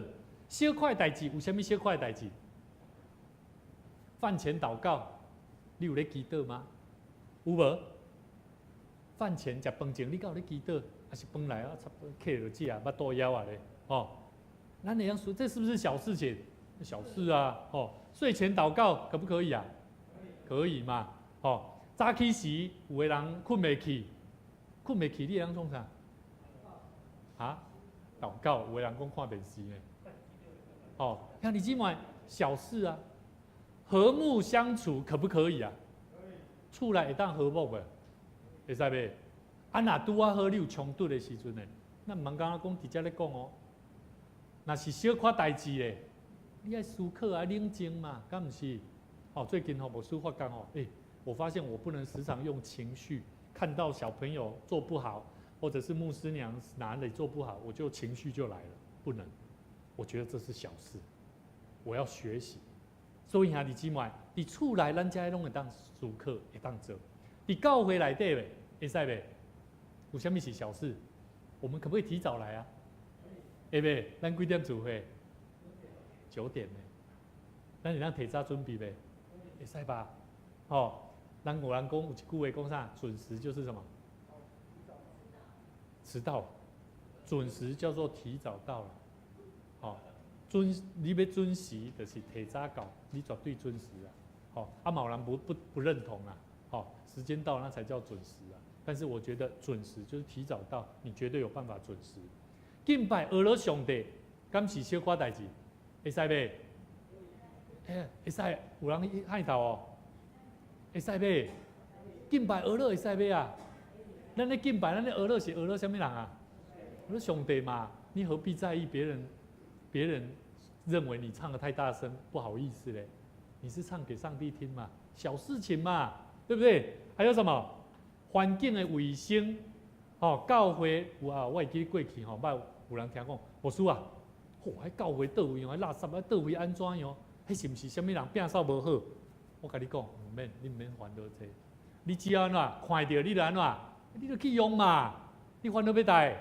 B: 小可代誌有啥物小可代誌？飯前禱告，你有咧祈禱嗎？有無？飯前食飯前，你敢有咧祈禱？還是飯來啊，差不多客落食，腹肚枵啊咧？吼，咱會曉說，這是不是小事情？小事啊，吼。睡前禱告可不可以啊？可以嘛，吼。早起時有的人睏袂去，睏袂去，你會當創啥？啊？禱告，有的人講看電視呢。哦，兄弟姊妹，小事啊，和睦相處可不可以啊？厝內會當和睦無？會使袂？啊，若拄仔好你有衝突的時陣呢？咱毋通敢若講直接咧講哦。若是小可代誌咧，你愛思考啊，冷靜嘛，敢毋是？哦，最近吼牧師發覺吼，我發現我不能時常用情緒，看到小朋友做不好，或者是牧师娘哪裡做不好，我就情緒就來了，不能。我覺得這是小事，我要學習。所以兄弟姊妹，佇厝內咱遮攏會當思考，會當做。佇教會內底袂，會使袂？有啥物是小事？我們可不可以提早來啊？會袂？咱幾點聚會？9點呢。咱會當提早準備袂？會使吧？吼，咱有人講有一句話講啥？準時就是什麼？遲到。準時叫做提早到了。吼，準你欲準時，就是提早到，你絕對準時啊。吼，啊，嘛有人不認同啊。吼，時間到那才叫準時啊。但是我覺得準時就是提早到，你絕對有辦法準時。敬拜學了上帝，敢是小可代誌？會使袂？欸，會使，有人害頭哦。會使袂？敬拜學了會使袂啊？咱咧敬拜，咱咧學了是學了啥物人啊？學了上帝嘛，你何必在意別人？別人認為你唱得太大聲，不好意思嘞。你是唱給上帝聽嘛？小事情嘛，對不對？還有什麼？環境的衛生，吼，教會有啊，我會記過去吼，捌有人聽講，牧師啊，吼，彼教會佗位哦，垃圾啊，佗位按怎樣？彼是毋是啥物人摒掃無好？我共你講，毋免，你毋免煩惱這個。你只要按怎看著，你就按怎，你就去用嘛。你煩惱欲代？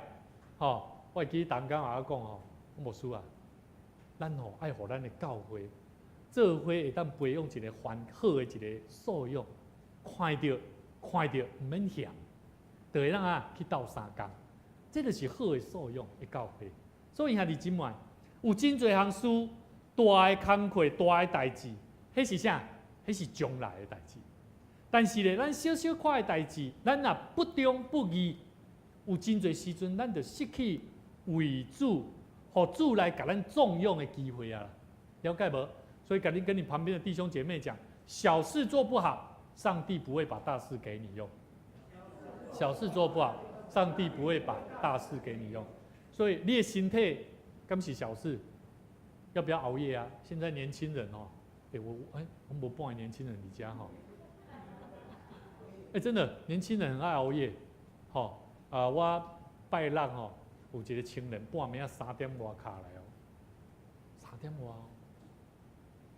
B: 吼，我會記逐工也講吼，牧師啊，咱吼愛予咱的教會做伙會當培養一個環好的一個素養，看著看著毋免嫌，就會當啊去鬥相共，這就是好的素養的教會。所以兄弟姊妹，有真濟項事，大的工課、大的代誌，彼是啥？彼是將來的代誌。但是咧，咱小小塊的代誌，咱若不忠不義，有真濟時陣，咱就失去為主，予主來共咱重用的機會啊！了解無？所以趕緊跟你旁邊的弟兄姐妹講，小事做不好，上帝不會把大事給你用。小事做不好，上帝不會把大事給你用。所以你的身體敢是小事，要不要熬夜啊？現在年輕人哦，欸，我欸，我無半個年輕人佇遮吼。欸，真的，年輕人很愛熬夜，吼啊！我拜六吼，有一個青年半暝仔3點外敲來哦，三點外，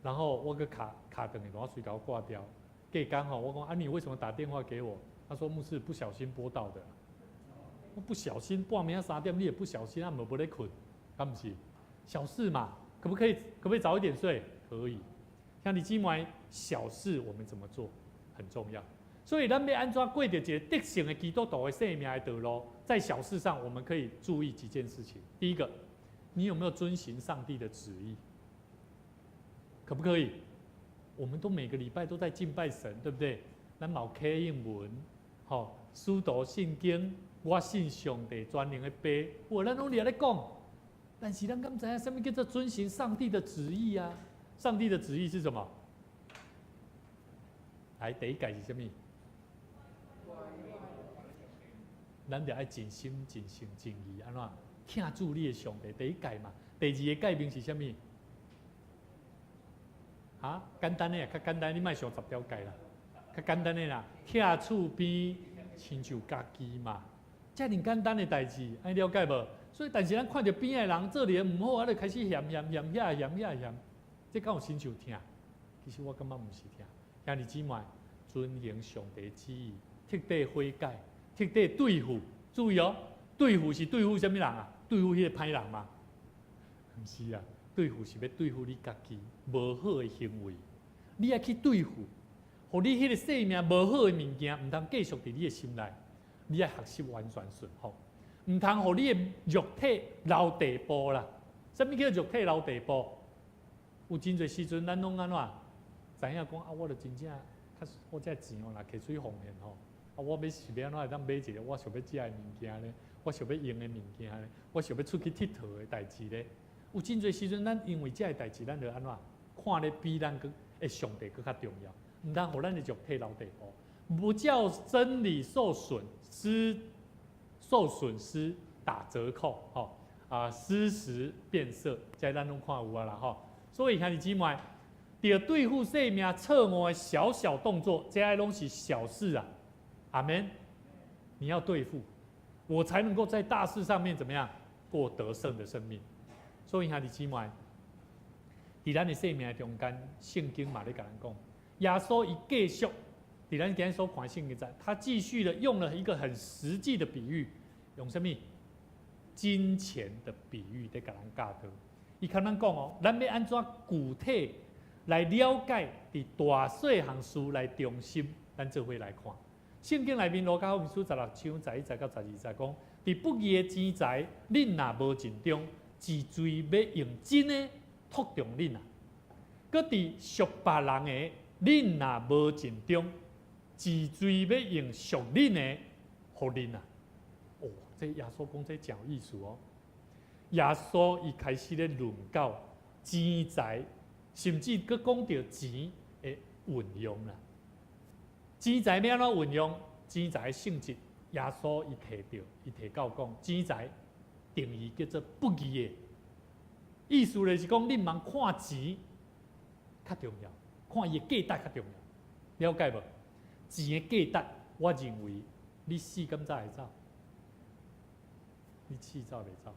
B: 然後我閣敲敲斷電話，隨共我掛掉。隔工吼，我講啊，你為什麼打電話給我？他說牧師不小心撥到的。我不小心半暝仔三點，你也不小心啊，無無咧睏，敢毋是？小事嘛，可不可以？可不可以早一點睡？可以。兄弟姊妹，小事我們怎麼做很重要。所以咱欲按怎過著一個得勝的基督徒的生命的道路，在小事上我們可以注意幾件事情。第一個，你有沒有遵行上帝的旨意？可不可以？我們都每個禮拜都在敬拜神，對不對？咱嘛有啟應文，吼，使徒信經，我信上帝全能的爸，有咱攏佇遐咧講。但是咱敢知影啥物叫做遵行上帝的旨意啊？上帝的旨意是什麼？來，第一誡是啥物？咱就愛盡心、盡性、盡意，按怎疼主你的上帝？第一誡嘛。第二个誡命是啥物？啊，簡單的啊，較簡單，你莫想10條誡啦，較簡單的啦，疼厝邊親像家己嘛，遮爾簡單的代誌，按呢了解無？所以，但是咱看著邊仔的人做得毋好，啊，就開始嫌嫌嫌遐嫌遐嫌，這敢有親像疼？其實我感覺毋是疼。兄弟姊妹，遵行上帝旨意，徹底悔改，徹底對付。注意哦，對付是對付啥物人啊？對付彼個歹人嗎？毋是啊，對付是欲對付你家己無好的行為，你愛去對付，予你彼個生命無好的物件，毋通繼續佇你的心內，你愛學習完全順服，毋通予你的肉體留地步啦。啥物叫肉體留地步？有真濟時陣，咱攏按怎？知影講啊，我著真正，較我這錢哦，若摕出去奉獻吼，啊，我欲是欲按怎會當買一个我想欲食的物件咧？我想欲用的物件咧？我想欲出去𨑨迌的代誌咧？有真濟時陣，咱因為這个代誌，咱就按怎看咧比咱閣的上帝閣較重要，毋通予咱的肉體留地步，不叫真理受損失、受損失打折扣，吼啊，失實變色，這咱攏看有啊啦吼。所以兄弟姊妹，佇對付生命錯誤的小小動作，這攏是小事啊。阿門。你要對付，我才能夠在大事上面怎麼樣過得勝的生命。所以兄弟姊妹，佇咱的生命中間，聖經嘛咧共咱講，耶穌伊繼續佇咱今日所看聖經在，他繼續的用了一個很實際的比喻，用啥物？金錢的比喻咧共咱教導。伊共咱講哦，咱欲按怎具體來了解佇大細項事來忠心，咱做伙來看。聖經內面路加福音書16章11節到12節講，佇不義的錢財，恁若無盡忠，是誰欲用真的託重恁啊？閣佇屬別人的，恁若無盡忠，是誰欲用屬恁的予恁啊？哦，這耶穌講這誠有意思哦。耶穌伊開始咧論到錢財，甚至閣講著錢的運用啦。錢財欲按怎運用？錢財的性質，耶穌伊提著，伊提到講，錢財定義叫做不義的，意思就是講，你毋通看錢較重要，看伊的價值較重要，了解無？錢的價值，我認為你死敢才會走，你死走袂走？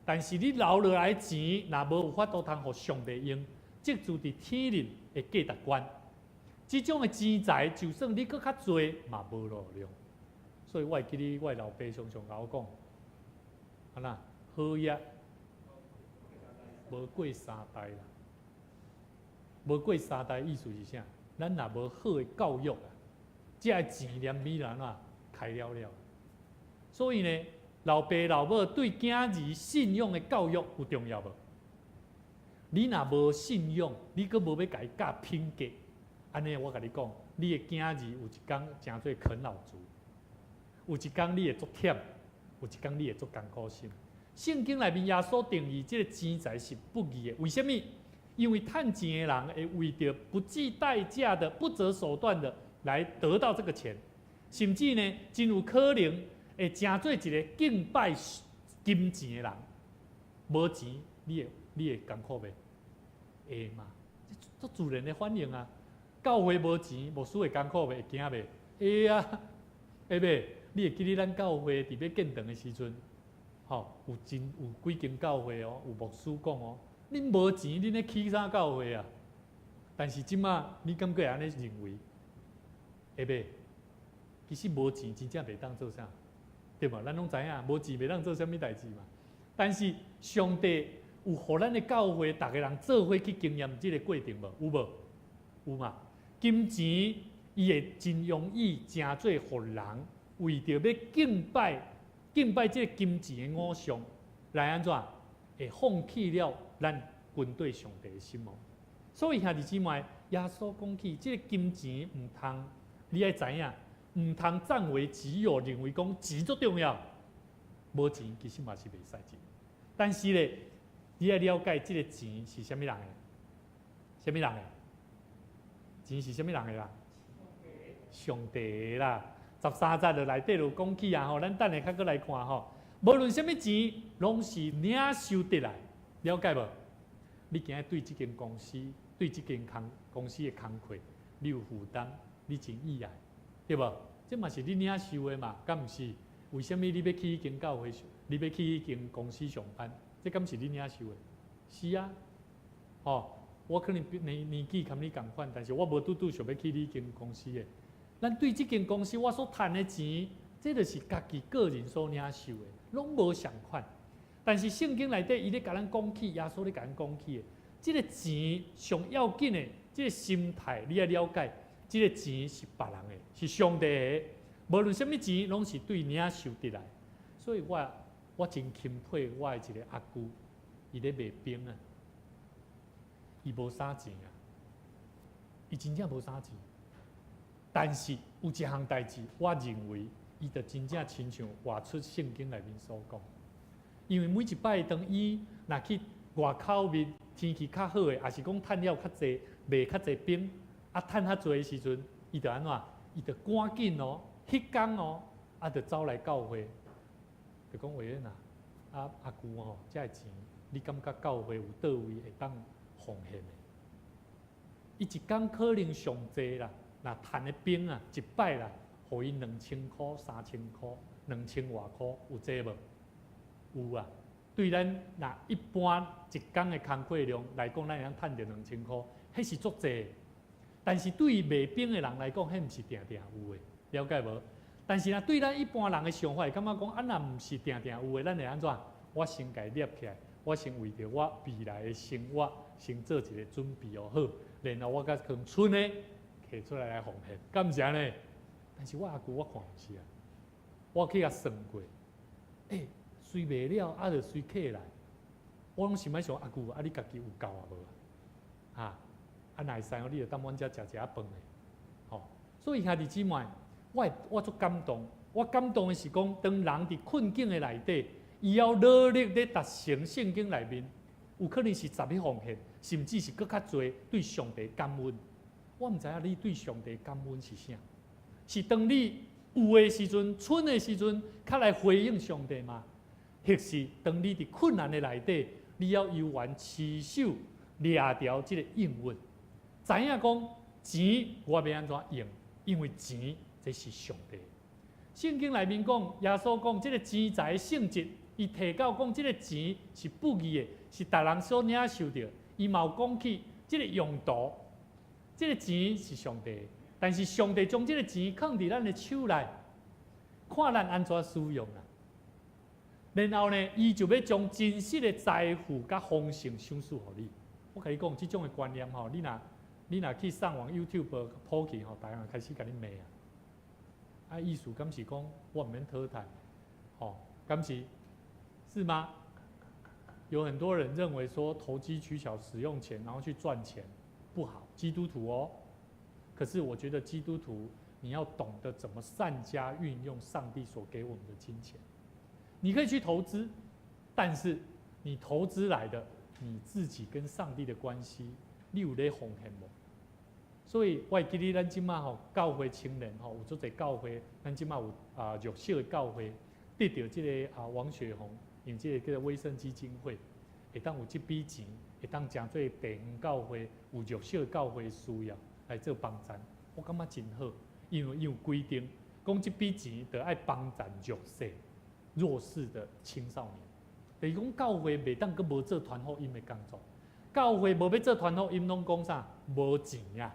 B: 但是你留落來錢，若無有法度通予上帝用，積聚佇天靈的價值觀，這種的錢財，就算你閣較濟，嘛無路用。所以我會記得我老爸常常共我講，按怎好業無過三代啦，無過三代意思是啥？咱若無好的教育啊，這个錢連尾按怎開了了。所以呢，老爸老母對囝兒信仰的教育有重要無？你若無信仰，你閣無欲共伊教品格，按呢我共你講，你的囝兒有一工成做啃老族，有一工你會足忝，有一工你會足艱苦心。聖經內面耶穌定義這個錢財是不義的，為啥物？因為趁錢的人會為著不計代價的、不擇手段的來得到這個錢，甚至呢，真有可能會成做一個敬拜金錢的人。無錢，你會艱苦袂？會嘛？這足自然的反應啊！教會無錢，牧師會艱苦袂？會驚袂？會啊，會袂？你會記得咱教會佇欲建堂的時陣，吼，有真有幾間教會哦，有牧師講哦，恁無錢，恁咧起啥教會啊？但是這馬你敢閣會按呢認為？會袂？其實無錢真正袂當做啥，對無？咱攏知影，無錢袂當做啥物代誌嘛。但是上帝有予咱的教會，逐个人做伙去經驗這個過程無？有無？有嘛？金錢伊會真容易成做予人為著欲敬拜敬拜這個金錢的偶像來按怎？會放棄了咱跟綴上帝的心哦。所以兄弟姊妹，耶穌講起這個金錢毋通，你愛知影，毋通佔為己有，認為講錢足重要，無錢其實嘛是袂使錢。但是咧，你愛了解這個錢是啥物人的？啥物人的？錢是啥物人的啦？上帝的啦。13節就內底就講起啊吼，咱等下較閣來看吼。無論啥物錢，攏是領受得來，了解無？你今日對這間公司，對這間工公司的工課，你有負擔，你真意愛，對無？這嘛是你領受的嘛，敢毋是？為啥物你欲去彼間教會？你欲去彼間公司上班？這敢是你領受的？是啊，吼，我可能年年紀佮你仝款，但是我無拄拄想欲去你彼間公司的。咱對這間公司我所趁的錢，這就是家己個人所領受的，攏無相仝。但是聖經內底，伊咧共咱講起，耶穌咧共咱講起的，這個錢上要緊的，這個心態你愛了解，這個錢是別人的，是上帝的。無論啥物錢，攏是對領受得來。所以我我真欽佩我的一個阿舅，伊咧賣冰啊，伊無啥錢啊，伊真正無啥錢。但是有一項代誌，我認為伊就真正親像活出聖經內面所講。因為每一擺當伊若去外口面天氣較好的，抑是講趁了較濟，賣較濟冰，啊趁較濟的時陣，伊就按怎？伊就趕緊哦，彼工哦，啊就走來教會，就講偉恩啊，啊阿舅吼，這个錢你感覺教會有佗位會當奉獻的？伊一工可能上濟啦，若趁的冰啊，一擺啦，予伊2000箍、3000箍、兩千外箍，有濟無？有啊。對咱若一般一工的工課量來講，咱會當趁著兩千箍，彼是足濟。但是對賣冰的人來講，彼毋是定定有的，了解無？但是若對咱一般人的想法，會感覺講，啊，若毋是定定有的，咱會按怎？我先共伊攝起來，我先為著我未來的生活先做一個準備哦，好，然後我才囥剩的提出來來奉獻，敢毋是按呢？但是我阿舅我看毋是啊，我去共算過，欸，隨賣了，啊，就隨起來，我攏心內想阿舅，啊，你家己有夠啊無啊？哈，啊，若會使哦，你就踮阮遮食一下飯的，吼。所以兄弟姊妹，我足感動，我感動的是講，當人佇困境的內底，伊猶努力咧達成聖經內面，有可能是十一奉獻，甚至是閣較濟對上帝感恩。我毋知影你對上帝感恩是啥？是當你有的時陣、剩的時陣，較來回應上帝嗎？抑是當你佇困難的內底，你猶猶原持守掠牢這個應允，知影講錢我欲按怎用？因為錢這是上帝。聖經內面講，耶穌講這個錢財的性質，伊提到講這個錢是不義的，是逐人所領受著。伊嘛有講起這個用途，這個錢是上帝，但是上帝將這個錢囥佇咱的手內，看咱按怎使用啦。然後呢，伊就欲將真實的財富佮豐盛賞賜予你。我共你講，這種的觀念吼，你若去上網 YouTube 普及吼，逐人開始共你罵啊。啊，意思敢是講我毋免討趁，吼，敢是是嗎？有很多人認為說投機取巧使用錢，然後去賺錢不好，基督徒哦。可是我覺得基督徒你要懂得怎麼善加運用上帝所給我們的金錢。你可以去投資，但是你投資來的，你自己跟上帝的關係，你有咧奉獻無？所以我會記得咱這馬吼教會青年吼有足濟教會，咱這馬有啊弱勢的教會得著這個啊王雪紅，用這個叫做威盛基金會，會當有這筆錢，會當誠做地方教會有弱勢教會需要來做幫贊，我感覺真好，因為伊有規定，講這筆錢著愛幫贊弱勢、弱勢的青少年。就是講教會袂當閣無做傳福音的工作，教會無欲做傳福音，攏講啥？無錢啊！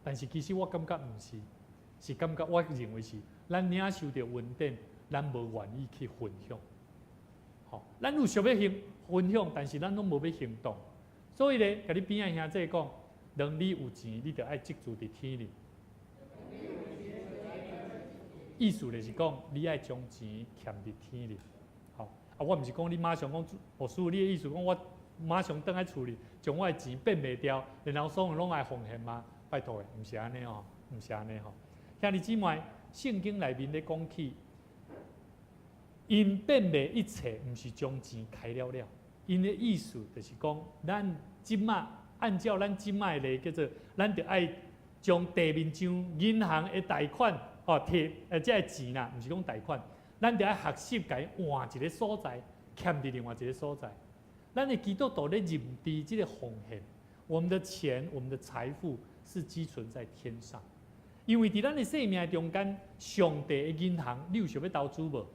B: 但是其實我感覺毋是，是感覺我認為是，咱領受著恩典，咱無願意去分享。吼，咱有想欲行分享，但是咱攏無欲行動。所以咧，共你邊仔兄弟講，當你有錢，你著愛積儲佇天裡。意思就是講，你愛將錢儉佇天裡。吼，啊，我毋是講你馬上講，牧師，你的意思講我馬上轉來厝裡，將我的錢變賣掉，然後所有攏愛奉獻嗎？拜託的，毋是按呢哦，毋是按呢吼。兄弟姊妹，聖經內面咧講起，𪜶變賣一切，毋是將錢開了了。𪜶的意思就是講，咱這馬按照咱這馬的例叫做，咱著愛將地面上銀行的貸款，吼提這个錢啦，毋是講貸款，咱著愛學習共伊換一个所在，儉佇另外一个所在。咱的基督徒咧認知這个奉獻，我們的錢，我們的財富是積存在天上，因為佇咱的生命中間，上帝的銀行，你有想欲投資無？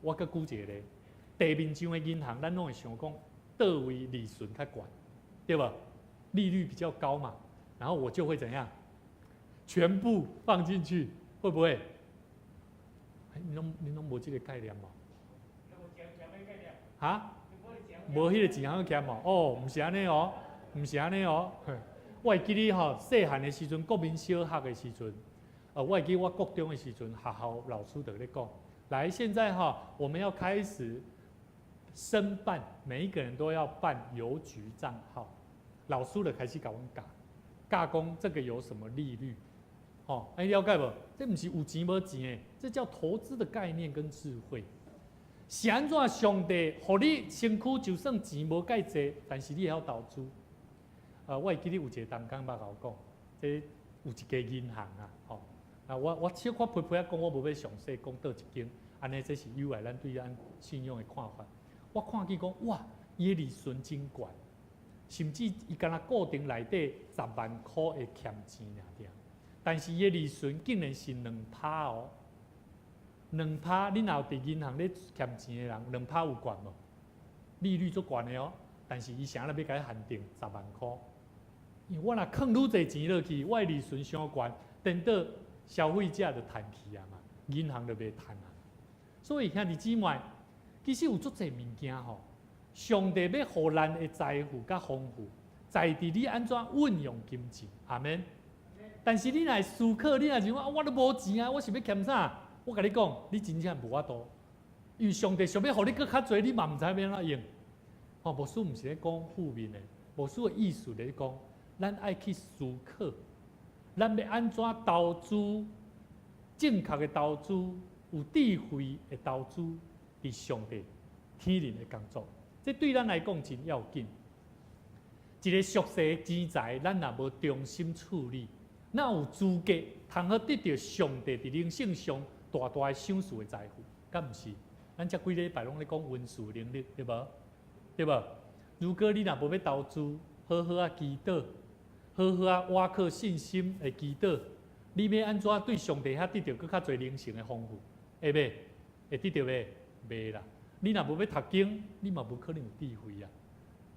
B: 我閣舉一個例，地面上的銀行，咱攏會想講，佗位利潤較懸，對無？利率比較高嘛，然後我就會怎樣？全部放進去，會不會？你攏無這個概念無？哈？無彼個錢通儉無？哦，毋是按呢哦，毋是按呢哦。我會記得吼，細漢的時陣，國民小學的時陣，我會記我國中的時陣，學校老師就咧講，來，現在哈，我們要開始申辦，每一個人都要辦郵局賬號。老師就開始共阮教，教講這個有什麼利率？吼，欸，了解無？這毋是有錢無錢的，這叫投資的概念跟智慧。是按怎上帝予你身軀就算錢無蓋濟，但是你會曉投資。我會記得有一個同工捌共我講，這有一家銀行啊，吼，啊，我小可批批仔講，我無欲詳細講佗一間，按呢這是有礙咱對咱信用的看法。我看見講，哇，伊的利潤真懸，甚至伊敢若固定內底10萬箍會欠錢爾爾。但是伊的利潤竟然是兩趴哦，兩趴，你若有佇銀行咧欠錢的人，兩趴有懸無？利率足懸的哦，但是伊啥咧欲共伊限定十萬箍，因為我若囥愈濟錢落去，我的利潤傷懸，顛倒消費者就趁去啊嘛，銀行就袂趁啊。所以兄弟姊妹，其實有足濟物件吼，上帝欲予咱的財富較豐富，在佇你按怎運用金錢，阿們。但是你若會思考，你若想講我都無錢啊，我是欲欠啥？我共你講，你真正無法度，因為上帝想欲予你閣較濟，你嘛毋知欲按怎用。吼，牧師毋是咧講負面的，牧師的意思咧講，咱愛去思考，咱欲按怎投資，正確的投資，有智慧的投資，佇上帝天靈的工作，這對咱來講真要緊。一个俗世的錢財，咱若無忠心處理，哪有資格通好得著上帝佇靈性上大大的賞賜的財富？敢毋是？咱這幾禮拜攏咧講文士能力，對無？對無？如果你若無欲投資，好好仔祈禱，好好仔倚靠信心的祈禱，你欲按怎對上帝遐得著閣較濟靈性的豐富？會袂？會得著袂？袂啦！你若無欲讀經，你嘛無可能有智慧啊！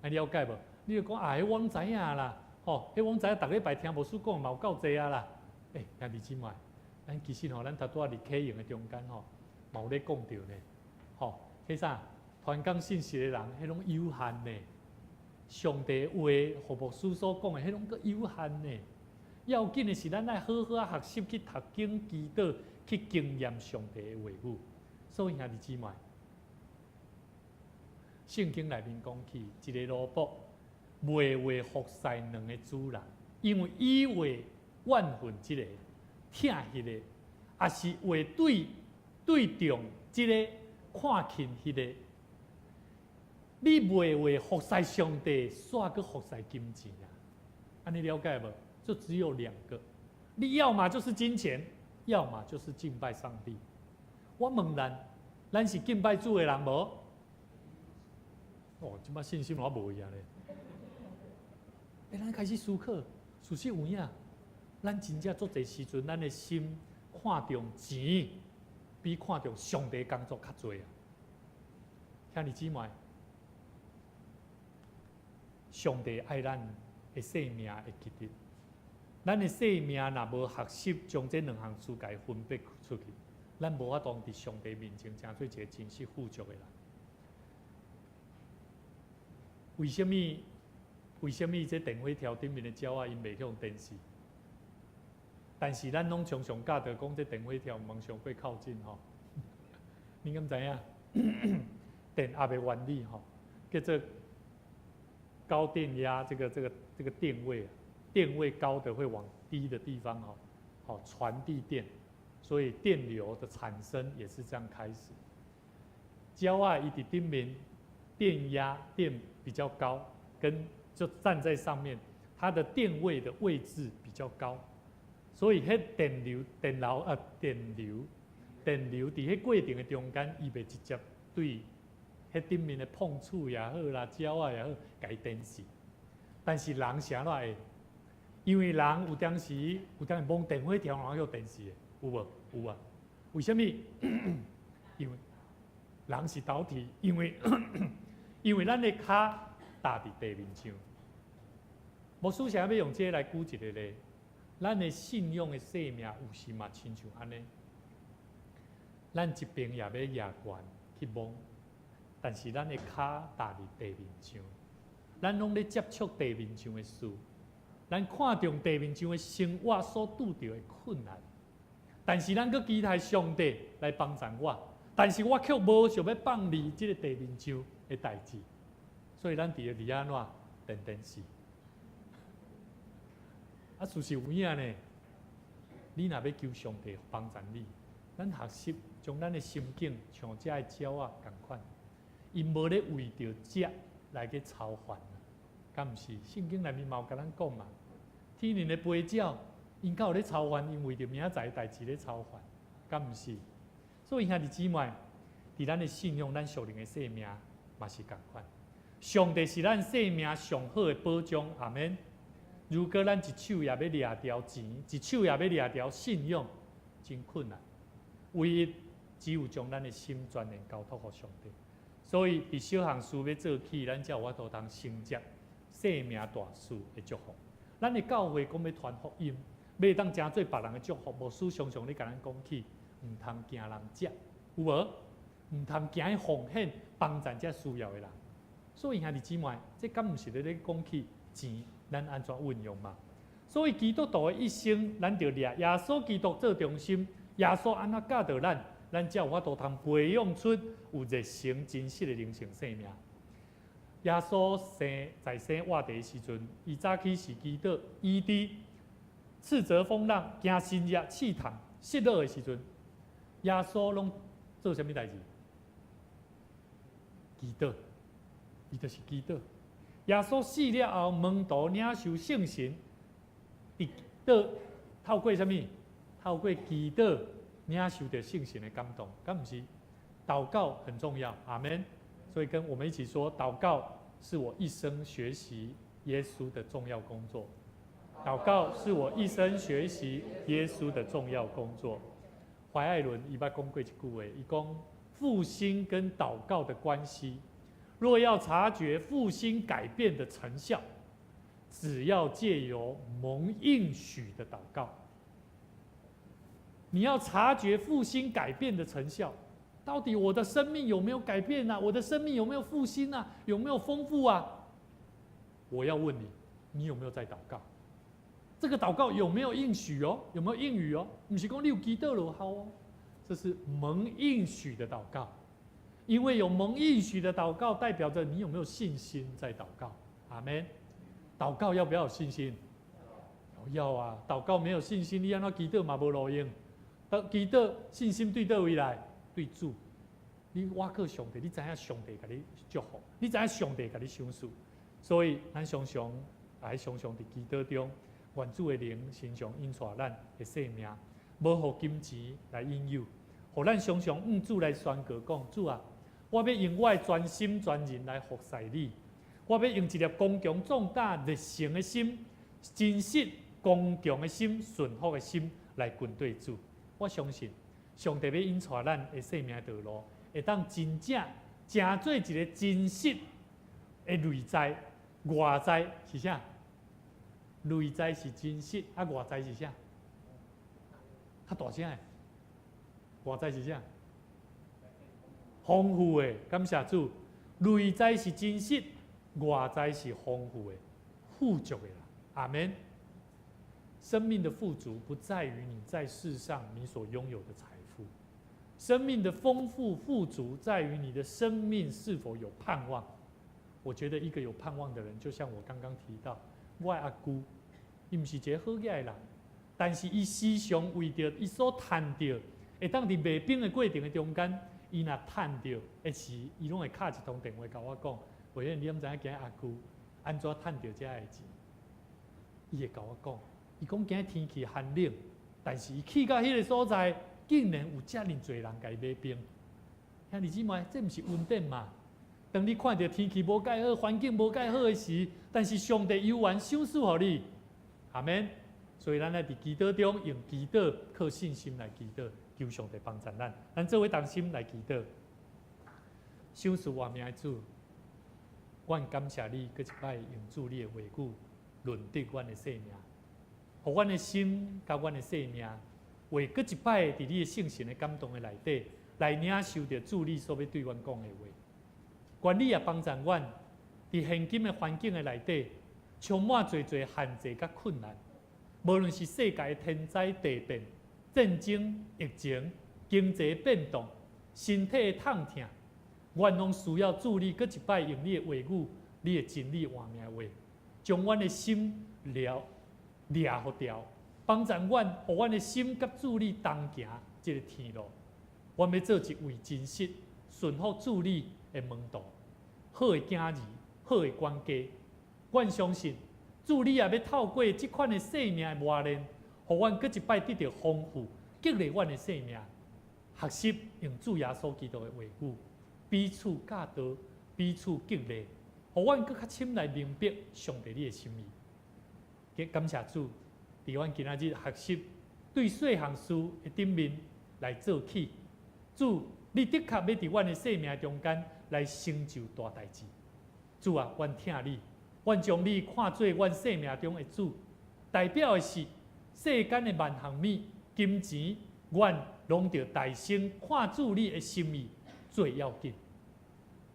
B: 按呢了解無？你就講啊，彼我攏知影啦，吼，彼我攏知影，逐禮拜聽牧師講嘛有夠濟啊啦。欸，兄弟姊妹，咱其實吼，咱頭拄仔佇啟應的中間吼，嘛有咧講著呢，吼，彼啥傳講信息的人，彼攏有限呢。上帝話，予牧師所講的，彼攏閣有限呢。要緊的是，咱愛好好仔學習去讀經、祈禱、去經驗上帝的話語。所以兄弟姊妹，聖經內面講起一个奴僕袂話服侍兩个主人，因為伊會怨恨這个，疼彼个，抑是會對重這个，看輕彼个。你袂會服侍上帝，煞閣服侍金錢啊？按呢了解無？就只有兩個，你要麼就是金錢，要麼就是敬拜上帝。我問咱，咱是敬拜主的人無？哦，這擺信心攏無去啊咧。欸，咱開始思考，事實有影，咱真正足濟時陣，咱的心看重錢，比看重上帝工作較濟啊。兄弟姊妹，上帝愛咱的生命會記得，咱的生命若無學習將這兩項事共分別出去，咱無法度佇上帝面前成做一个真實富足的人。為啥物？為啥物這電火條頂面的鳥仔𪜶袂予電死？但是咱攏常常教導講，這電火條毋通傷過靠近吼。你敢知影？電壓的原理吼，叫做高電壓，這個電位，電位高的會往低的地方吼，好傳遞電，所以電流的產生也是這樣開始。鳥仔伊佇頂面電壓電比較高，跟就站在上面，它的電位的位置比較高，所以彼電流、電流啊、電流、電流佇彼過程的中間，伊袂直接對彼頂面的碰觸也好啦，鳥仔也好，共伊電死。但是人是按怎會？因為人有當時有當時摸電火條，然後予電死的，有無？有啊。為啥物？因為人是導體，因為咱的跤踏佇地面上。牧師想欲用這个來舉一个例，咱的信仰的生命有時嘛親像按呢，咱一邊也欲舉懸去摸，但是咱的跤踏佇地面上，咱攏咧接觸地面上的事，咱看重地面上的生活所拄著的困難，但是咱閣期待上帝來幫助我，但是我卻無想欲放離這个地面上的代誌，所以咱佇咧佇按怎電電死。啊，事實有影呢，你若欲求上帝幫助你，咱學習將咱的心境像遮的鳥仔仝款，𪜶無咧為著食來去操煩，敢毋是？聖經內面嘛有共咱講嘛，天靈的飛鳥，𪜶敢有咧操煩？𪜶為著明仔載的代誌咧操煩，敢毋是？所以兄弟姊妹，佇咱的信仰、咱屬靈的生命嘛是仝款。上帝是咱生命上好的保障，阿們。如果咱一手也欲掠著錢，一手也欲掠著信仰，真困難。唯一只有將咱的心全然交託予上帝。所以，佇小項事欲做起，咱才有法度通承接生命大事的祝福。咱的教會講欲傳福音，欲當成做別人的祝福。牧師常常咧共咱講起，毋通驚人食，有無？毋通驚奉獻幫贊遮需要的人。所以兄弟姊妹，這敢毋是咧講起錢，咱按怎運用嘛？所以基督徒的一生，咱著掠耶穌基督做中心，耶穌按怎教導咱，咱才有法度通培養出有熱誠真實的靈性生命。耶穌生在生活地的時陣，伊早起是祈禱，伊佇斥責風浪、行神蹟、試探、失落的時陣，耶穌攏做啥物代誌？祈禱，伊就是祈禱。耶穌死了後，門徒領受聖神，佇倒透過啥物？透過祈禱領受著聖神的感動，敢毋是？禱告很重要，阿門。所以跟我們一起說，禱告是我一生學習耶穌的重要工作。禱告是我一生學習耶穌的重要工作。懷愛倫伊捌講過一句話，伊講復興跟禱告的關係，若要察覺復興改變的成效，只要借由蒙應許的禱告。你要察覺復興改變的成效，到底我的生命有沒有改變啊？我的生命有沒有復興啊？有沒有豐富啊？我要問你，你有沒有在禱告？這個禱告有沒有應許哦？有沒有應許哦？毋是講你有祈禱就好哦，這是蒙應許的禱告，因為有蒙應許的禱告，代表着你有沒有信心在禱告。阿門。禱告要不要有信心？要啊！禱告沒有信心，你按怎祈禱嘛無路用。祈禱信心對佗位來？對主。你倚靠上帝，你知影上帝共你祝福，你知影上帝共你賞賜。所以，咱常常愛常常佇祈禱中，願主的靈常常引帶咱的生命，無予金錢來引誘，予咱常常向主來宣告講：主啊，我欲用我的全心全人來服侍你，我欲用一粒剛強壯膽熱誠的心，真實剛強的心、順服的心來跟隨主。我相信上帝欲引帶咱的生命道路，會當真正成做一个真實的內在、外在是啥？內在是真實，啊外在是啥？較大聲的，外在是啥？豐富的，感謝主。內在是真實，外在是豐富的、富足的啦。阿門。生命的富足不在於你在世上你所擁有的財富，生命的豐富富足在於你的生命是否有盼望。我覺得一個有盼望的人，就像我剛剛提到，我阿姑，伊毋是一个好額的人，但是伊時常為著伊所趁著，會當佇賣冰的過程的中間，伊若趁著的時，伊攏會敲一通電話共我講，偉遠，你敢知影今日阿姑按怎趁著遮个錢？伊會共我講，伊講今日天氣寒冷，但是伊去到彼个所在，竟然有遮爾濟人共伊買冰。兄弟姊妹，這毋是恩典嘛？當你看著天氣無蓋好，環境無蓋好的時，但是上帝猶原賞賜予你，阿門。所以咱愛佇祈禱中用祈禱靠信心來祈禱，求上帝幫助咱。咱做伙同心來祈禱，賞賜活命的主，阮感謝你，閣一擺用主你的話語潤澤阮的生命，予阮的心佮阮的生命，會閣一擺佇你的聖神的感動的內底，來領受著主你所欲對阮講的話。願你也幫助阮，佇現今的環境的內底，充滿濟濟限制佮困難。無論是世界的天災地變、戰爭、疫情、經濟變動、身體的痛疼，阮攏需要主你閣一擺用你的話語、你的真理活命的話，將阮的心掠掠予牢，幫助阮，予阮的心佮主你同行這个天路。阮欲做一位真實、順服主你的門徒，好的囝兒，好的管家。阮相信主你也欲透過這款的生命的磨練，予阮閣一擺得著豐富，激勵阮的生命，學習用主耶穌基督的話語，彼此教導，彼此激勵，予阮閣較深來明白上帝你的心意。感謝主，佇阮今仔日學習對細項事的頂面來做起。主，你的確欲佇阮的生命中間來成就大代誌。主啊，阮疼你，阮將你看做阮生命中的主，代表的是世間的萬項物、金錢，阮攏著代先看主你的心意最要緊。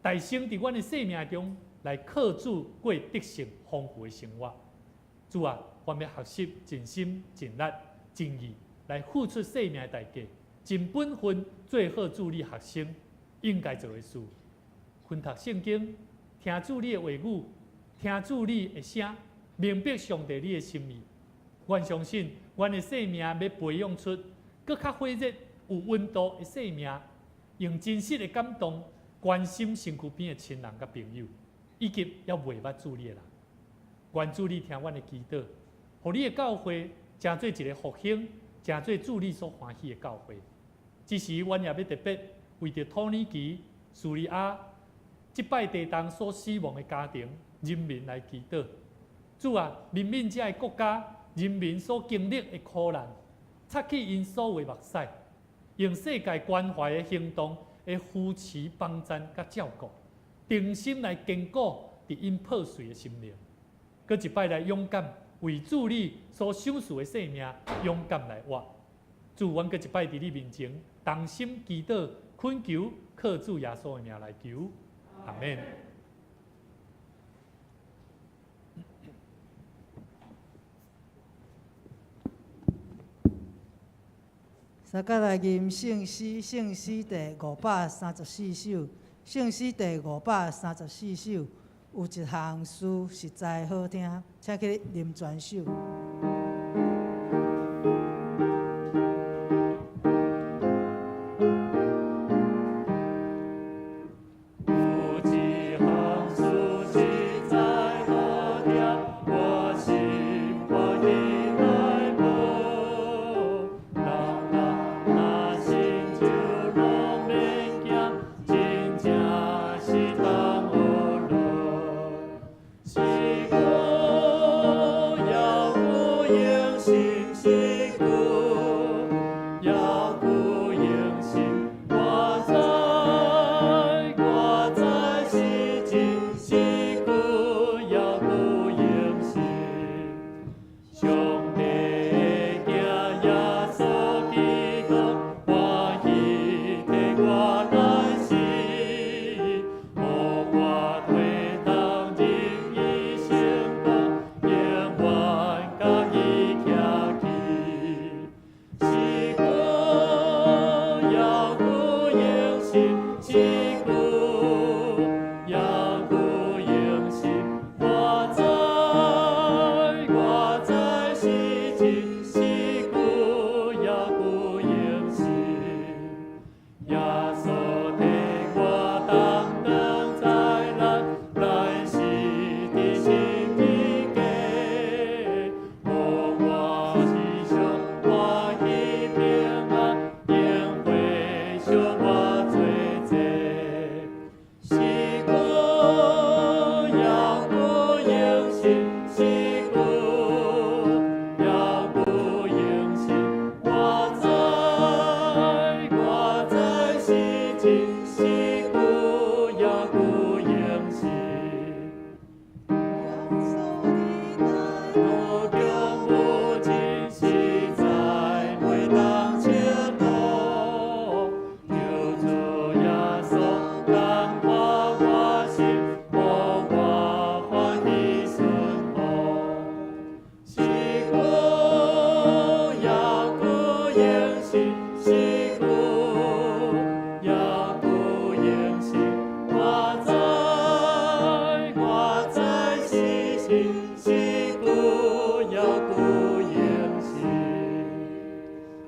B: 代先佇阮的生命中來靠主過得勝豐富的生活。主啊，阮欲學習盡心、盡力、盡意來付出生命的代價，盡本分做好主你學生應該做的事。熏讀聖經，聽主你的話語，聽主你的聲，明白上帝你的心意。阮相信，阮的生命欲培養出閣較火熱、有溫度的生命，用真實的感動關心身軀邊的親人佮朋友，以及猶未捌主你的人。願主你聽阮的祈禱，予你的教會成做一個復興，成做主你所歡喜的教會。這時，阮也欲特別為著土耳其、敘利亞這擺地動所死亡的家庭、人民來祈禱。主啊，憐憫這个國家人民所經歷的苦難，擦去𪜶所有的目屎，用世界關懷的行動來扶持、幫贊佮照顧，誠心來堅固佇𪜶破碎的心靈。閣一擺來勇敢為主你所賞賜的生命勇敢來活。主，阮閣一擺佇你面前同心祈禱，懇求靠主耶穌的名來求，阿們。
C: 相佮來吟聖詩，聖詩第534首，聖詩第534首，有一項詩實在好聽，請去啉全首。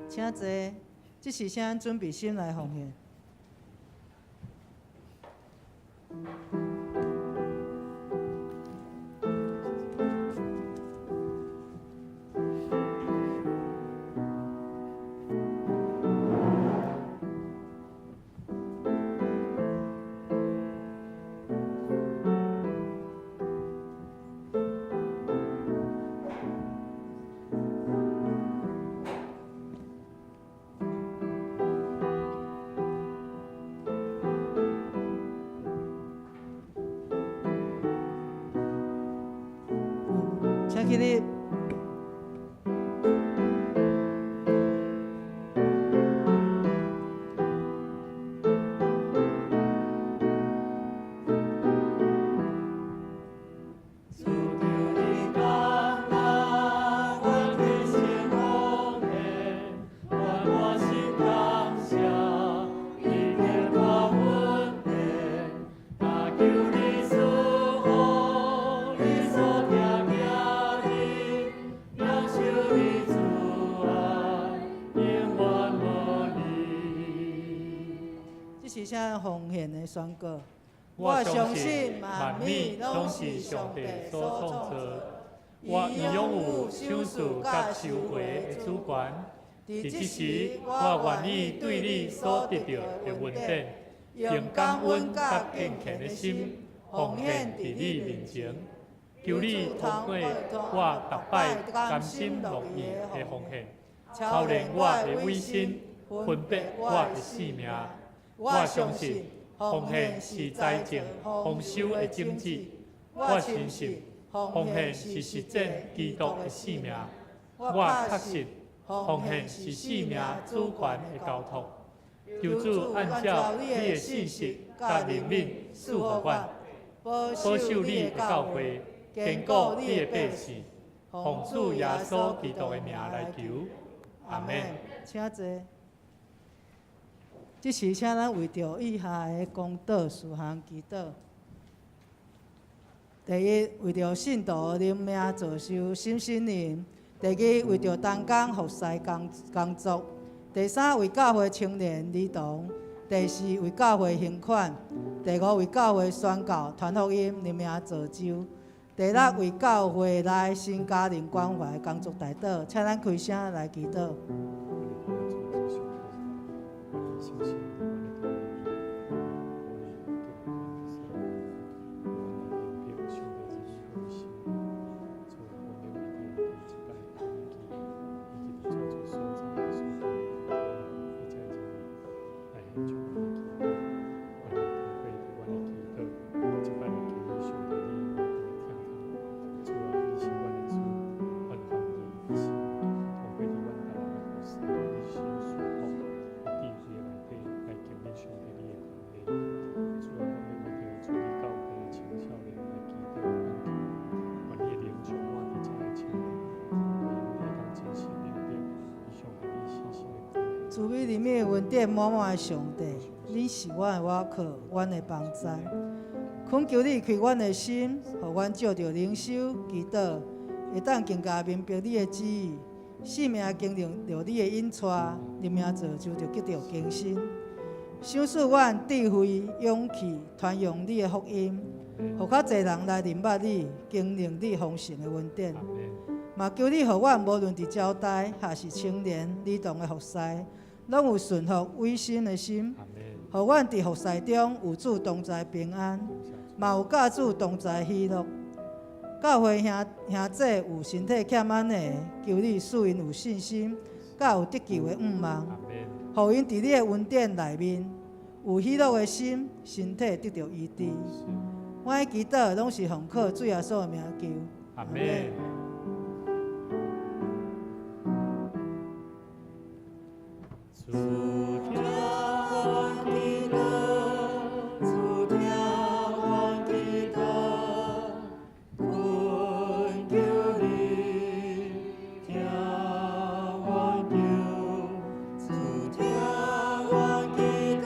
C: 請坐，這時請咱準備心來奉獻。起立。奉献的宣告。
B: 我相信万物攏是上帝所创造，我伊擁有賞賜佮收回的主權。佇這時，我願意對你所得著的恩典，用感恩佮敬虔的心奉獻佇你面前。求你通過我逐擺甘心樂意的奉獻，操練我的委身，分別我的性命。我相信奉獻是財政豐收的種子。我相信奉獻是實踐基督的性命。我確信奉獻是性命主權的交託。求主按照你的信實佮憐憫賜予我，保守你的教會，堅固你的百姓。奉主耶穌基督的名來求，阿們。
C: 請坐。這時，請咱為著以下的公禱事項祈禱。第一，為著信徒靈命造就身心靈；第二，為著同工服侍工作；第三，為教會青年兒童；第四，為教會行款；第五，為教會宣教傳福音靈命造就；第六，為教會內新家庭關懷工作代禱。請咱開聲來祈禱。慈悲憐憫恩典滿滿的上帝，恁是阮的倚靠，阮的幫贊。懇求你開阮的心，予阮藉著靈修祈禱，會當更加明白你的旨意，性命經歷著你的引帶，靈命造就著得著更新。賞賜阮智慧、勇氣，傳揚你的福音，予較濟人來認捌你，經歷你豐盛的恩典。嘛求你予阮無論佇招待，抑是青年、兒童的服侍，攏有順服委身的心，予阮佇服侍中有主同在平安，嘛有佮主同在喜樂。教會兄弟有身體欠安的，求你賜𪜶有信心，佮有得救的盼望，予𪜶佇你的恩典內面有喜樂的心，身體得著醫治。我的祈禱攏是奉靠主耶穌的名求。
B: 阿們。主聽阮祈禱，主聽阮祈禱，懇求你聽阮求。主聽阮祈禱，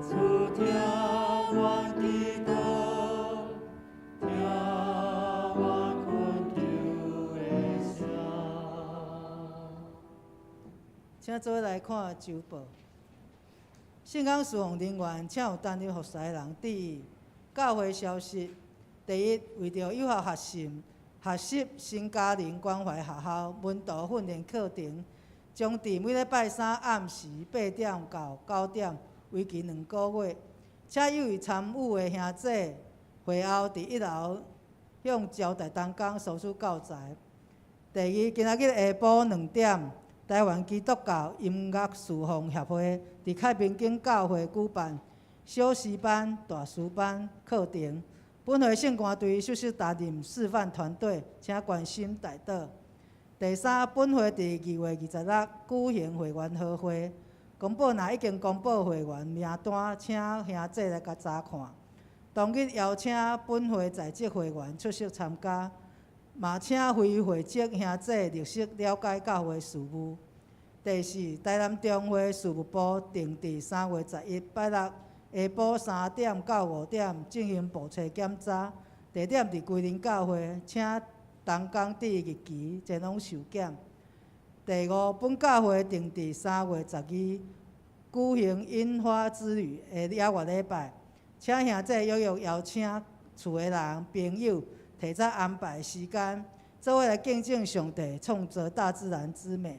B: 主聽阮祈禱，聽阮懇求的聲。
C: 請做伙來看週報。聖工事奉人員，請有擔任服侍的人注意教會消息。第一，為著有效學習新家庭關懷學校門徒訓練課程，將佇每禮拜三暗時8點到9點，為期兩個月。請有意參與的兄弟，會後佇一樓向招待同工索取教材。第二，今仔日下晡2點，台灣基督教音樂事奉協會佇開平景教會舉辦小詩班、大師班課程，本會聖歌隊首先擔任示範團隊，請關心代禱。第三，本會佇2月26舉行會員和會，公報若已經公布會員名單，請兄姐來共查看。當日邀請本會在職會員出席參加，嘛請非會籍兄姐入室了解教會事務。第四，台南中會事務部定佇3月11拜六下晡3點到5點進行簿冊檢查，地點佇歸仁教會，請同工佇日期前往受檢。第五，本教會定佇3月12舉行櫻花之旅的野外禮拜，請兄姐踴躍邀請厝的人、朋友，提早安排時間，做伙來見證上帝創造大自然之美。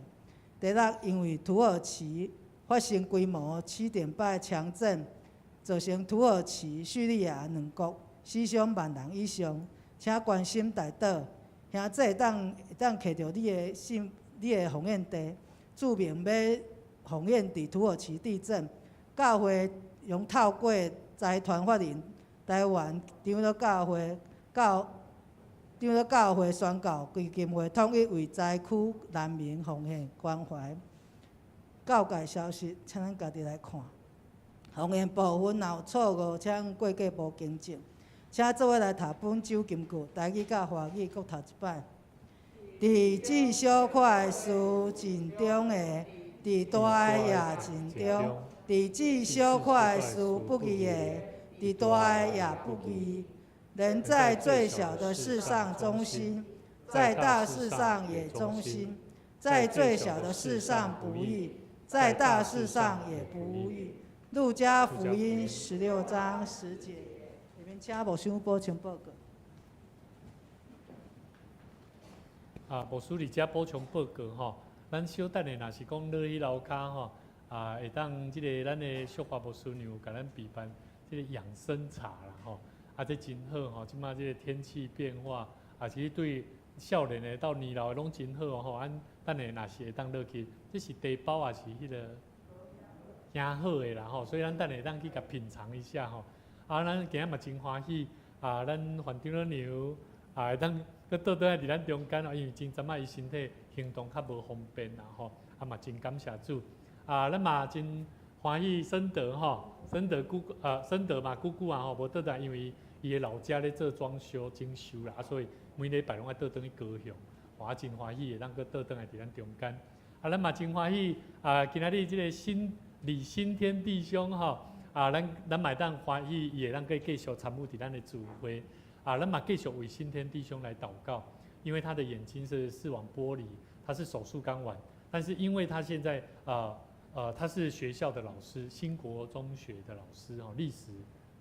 C: 第六，因為土耳其發生規模7.8強震，造成土耳其、敘利亞兩國死傷萬人以上，請關心代禱。兄姐會當摕著你的信、你的奉獻袋，註明欲奉獻佇土耳其地震，教會用透過財團法人台灣長老教會教長老教會宣教基金會統一為災區難民奉獻關懷。教界消息，請咱家己來看。奉獻部分若有錯誤，請過計部更正。請做伙來讀本周金句，台語佮華語各讀一擺。佇至小塊的事盡忠的，佇大的也盡忠；佇至小塊的事不義的，佇大的也不義。人在最小的事上忠心，在大事上也忠心；在最小的事上不義，在大事上也不義。路加福音16章10節。下面請牧師補充報告。
B: 啊，牧師佇遮補充報告吼，咱小等下若是講落去樓跤吼，啊，會當這个咱的淑華牧師娘共咱備辦這个養生茶啦吼，啊，這真好吼，這馬這个天氣變化，啊，其實對少年的到年老的攏真好吼，咱等下若是會當落去，這是茶包抑是彼个誠好的啦吼，所以咱等下會當去共品嘗一下吼。啊，咱今仔嘛真歡喜，啊，咱范長老娘啊會當閣倒轉來佇咱中間哦，因為真陣仔伊身體行動較無方便啦吼，啊嘛真感謝主。啊，咱嘛真歡喜森德吼，森德姑啊，森德嘛姑姑啊吼，無倒轉來，因為伊的老家咧做裝修整修啦，啊所以每禮拜攏愛倒轉去高雄，我真歡喜會當閣倒轉來佇咱中間。啊，咱嘛真歡喜啊，今仔日這个新李新天弟兄吼。啊，咱咱嘛會當歡喜，伊會當閣繼續參與佇咱的聚會。啊，咱嘛繼續為新天弟兄來禱告，因為他的眼睛是視網剝離，他是手術剛完，但是因為他現在他是學校的老師，新國中學的老師哦，歷史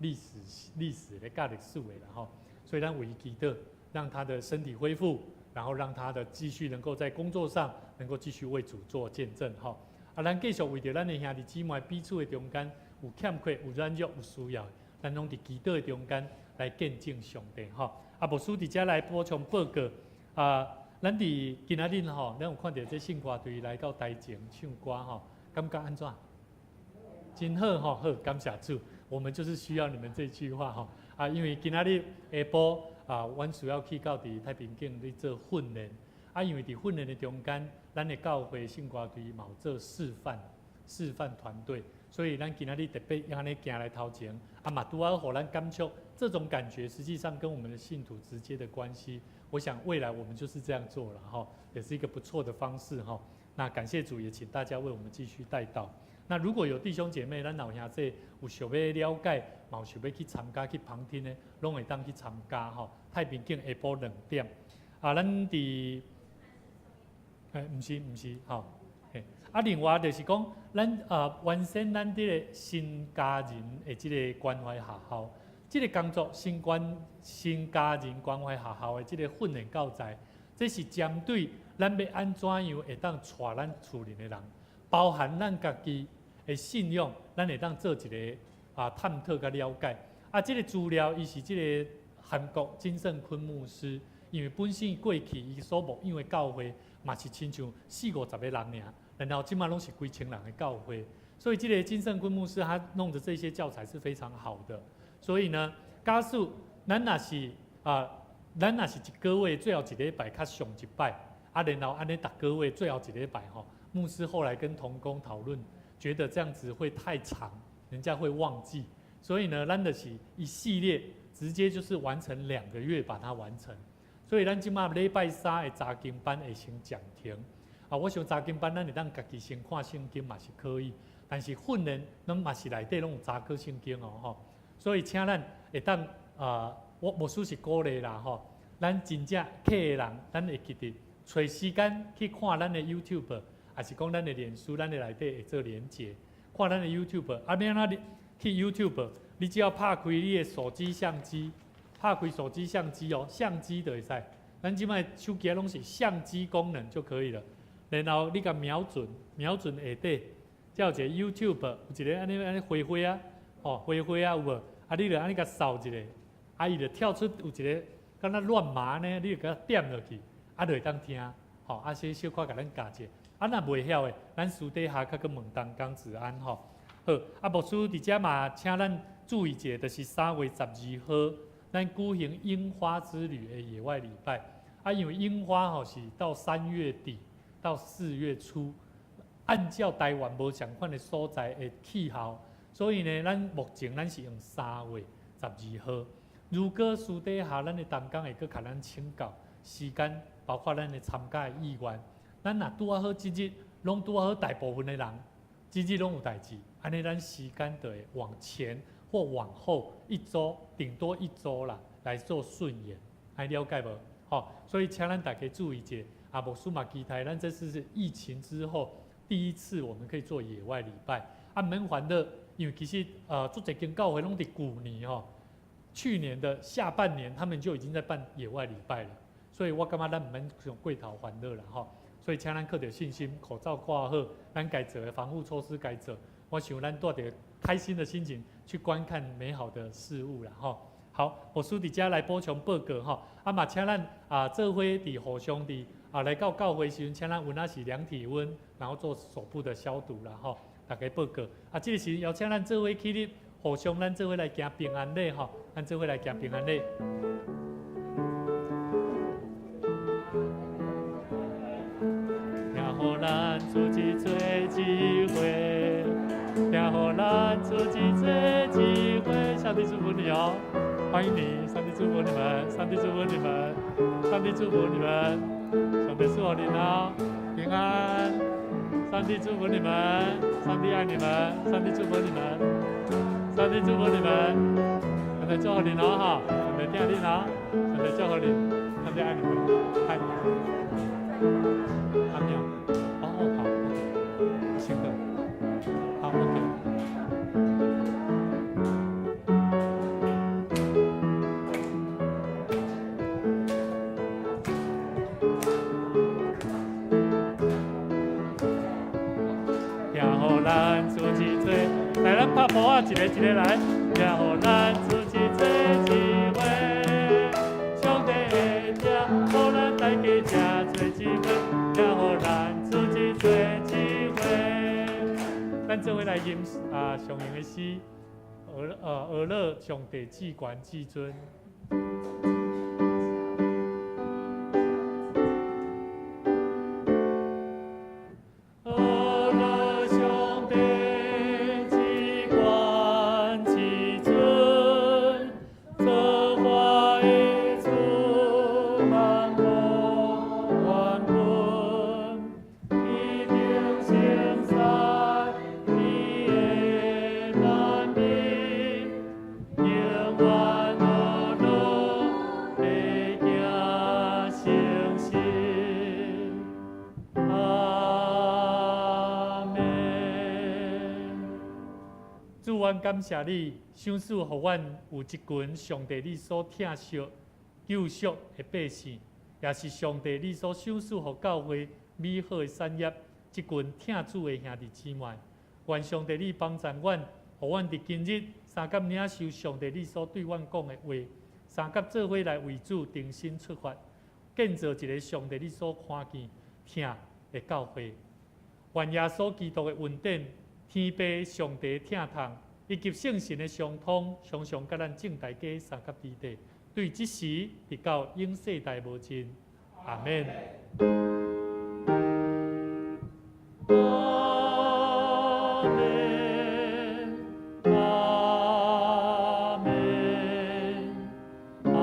B: 歷史歷史的教歷史的啦吼，所以咱為伊祈禱，讓他的身體恢復，然後讓他的繼續能夠在工作上能夠繼續為主做見證吼。啊，咱繼續為著咱的兄弟姊妹彼此的中間有欠缺、有軟弱、有需要，咱攏佇祈禱的中間來見證上帝吼。啊，牧師佇遮來補充報告啊，咱佇今仔日吼，咱有看著這聖歌隊來到台前唱歌吼，感覺按怎？真好吼，好，感謝主。我們就是需要你們這句話吼啊，因為今仔日下晡啊，阮需要去到佇太平徑咧做訓練啊，因為佇訓練的中間，咱的教會聖歌隊嘛有做示範，示範團隊。所以咱今仔日特別按呢行來頭前，啊嘛拄好予咱感觸，這種感覺實際上跟我們的信徒直接的關係。我想未來我們就是這樣做了哈，也是一個不錯的方式哈。那感謝主，也請大家為我們繼續代禱。那如果有弟兄姐妹，咱老兄弟有想欲了解，嘛有想欲去參加去旁聽的，攏會當去參加吼。太平徑下晡2點，啊，咱佇，欸，毋是毋是吼，嘿，啊，另外就是講，咱完善咱這个新家人的這个關懷學校，這个工作新關新家人關懷學校的這个訓練教材，這是針對咱欲按怎樣會當帶咱厝裡的人，包含咱家己的信仰，咱會當做一个探討佮了解。啊，這个資料伊是這个韓國金聖坤牧師，因為本身過去伊所牧養的教會嘛是親像四五十个人爾，然後這馬攏是幾千人的教會，所以這个金聖坤牧師他弄的這些教材是非常好的。所以呢，假使咱若是啊，咱若是一个月最後一禮拜較上一擺，啊，然後按呢逐個月最後一禮拜吼，牧師後來跟同工討論，覺得這樣子會太長，人家會忘記，所以呢，咱就是一系列直接就是完成2個月把它完成。所以咱這馬禮拜三的查經班會先暫停。啊，我想查經班咱會當家己先看聖經嘛是可以，但是訓練攏嘛是內底攏有查考聖經哦吼。所以請咱會當啊，我牧師是鼓勵啦吼，咱真正客的人，咱會記得揣時間去看咱的 YouTube，抑是講咱的臉書，咱的內底會做連結，看咱的 YouTube。啊，欲按怎去 YouTube，你只要拍開你的手機相機，拍開手機相機哦，相機就會使。咱這擺手機攏是相機功能就可以了。然後你共瞄準，瞄準下底，才有一個 YouTube，有一個按呢按呢花花啊，吼花花啊有無？啊，你就按呢共掃一下，啊，伊就跳出有一個敢若亂碼呢，你就共點落去，啊，就會當聽，吼，啊，小小可共咱教者。啊，若袂曉的，咱私底下較閣問同工子安吼。好，啊，牧師佇遮嘛，請咱注意者，就是3月12號，咱舉行櫻花之旅的野外禮拜。啊，因為櫻花吼是到3月底到4月初，按照台灣無仝款的所在的氣候，所以呢，咱目前咱是用3月12號。如果私底下咱的同工會閣共咱請教時間，包括咱的參加的意願，咱若拄仔好這日攏拄仔好，大部分的人這日攏有代誌，按呢咱時間就會往前或往後一週，頂多一週啦，來做順延，愛了解無？吼，所以請咱大家注意者，啊，牧師嘛期待咱這次是疫情之後第一次我們可以做野外禮拜，啊，毋免煩惱，因為其實足濟間教會攏佇舊年吼，去年的下半年他們就已經在辦野外禮拜了，所以我感覺咱毋免傷過頭煩惱啦吼。所以請咱靠著信心，口罩掛好，咱該做的防護措施該做，我想咱帶著開心的心情去觀看美好的事物啦吼。好，牧師佇遮來補充報告吼，啊嘛請咱啊做伙佇互相佇啊來到教會時陣，請咱有哪是量體溫，然後做手部的消毒啦吼。大家報告。啊，這個時陣邀請咱做伙起立，互相咱做伙來行平安禮吼，咱做伙來行平安禮。聽予咱組織做一伙，聽予咱組織做一伙，上帝祝福你哦，歡迎你，上帝祝福你們，上帝祝福你們，上帝祝福你們，上帝祝福你哦，平安，上帝祝福你們，上帝愛你們，上帝祝福你們，上帝祝福你們，上帝祝福你哦，哈，上帝疼你哦，上帝祝福你，上帝愛你們，愛。阿妙，哦，好，OK，先等，好，OK。聽予咱組織做，來，咱拍波仔，一个一个來。聽予咱組織做一伙，上帝的疼，予咱大家這做一伙。聽予咱組織做一伙，咱做伙來吟啊上用的詩，呵咾上帝至懸至尊。呵咾上帝至懸至尊，造化的主萬國萬軍，天頂聖山，伊的萬民，永遠呵咾的行誠實。阿們。主，阮感謝你，賞賜予阮有一群上帝你所疼惜、救贖的百姓，也是上帝你所賞賜予教會美好的產業，這群疼主的兄弟姊妹。願上帝你幫助阮，予阮佇今日相佮領受上帝你所對阮講的話，相佮做伙來為主重新出發，建造一个上帝你所看見、疼的教會。願耶穌基督的恩典、天父上帝疼痛，以及聖神的相通，常常佮咱眾大家相佮佇底，對這時直到永世代無盡。阿們。阿們，阿們，阿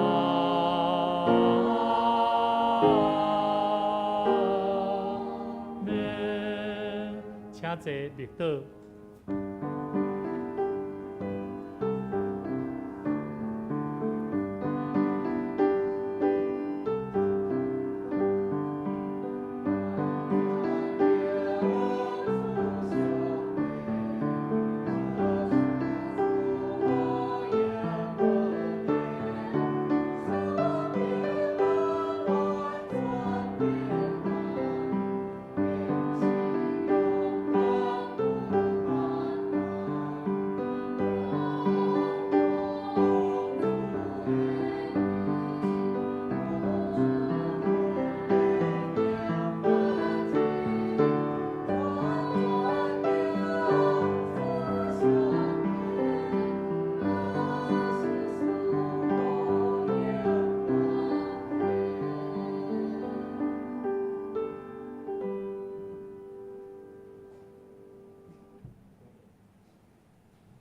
B: 們。請坐，默禱。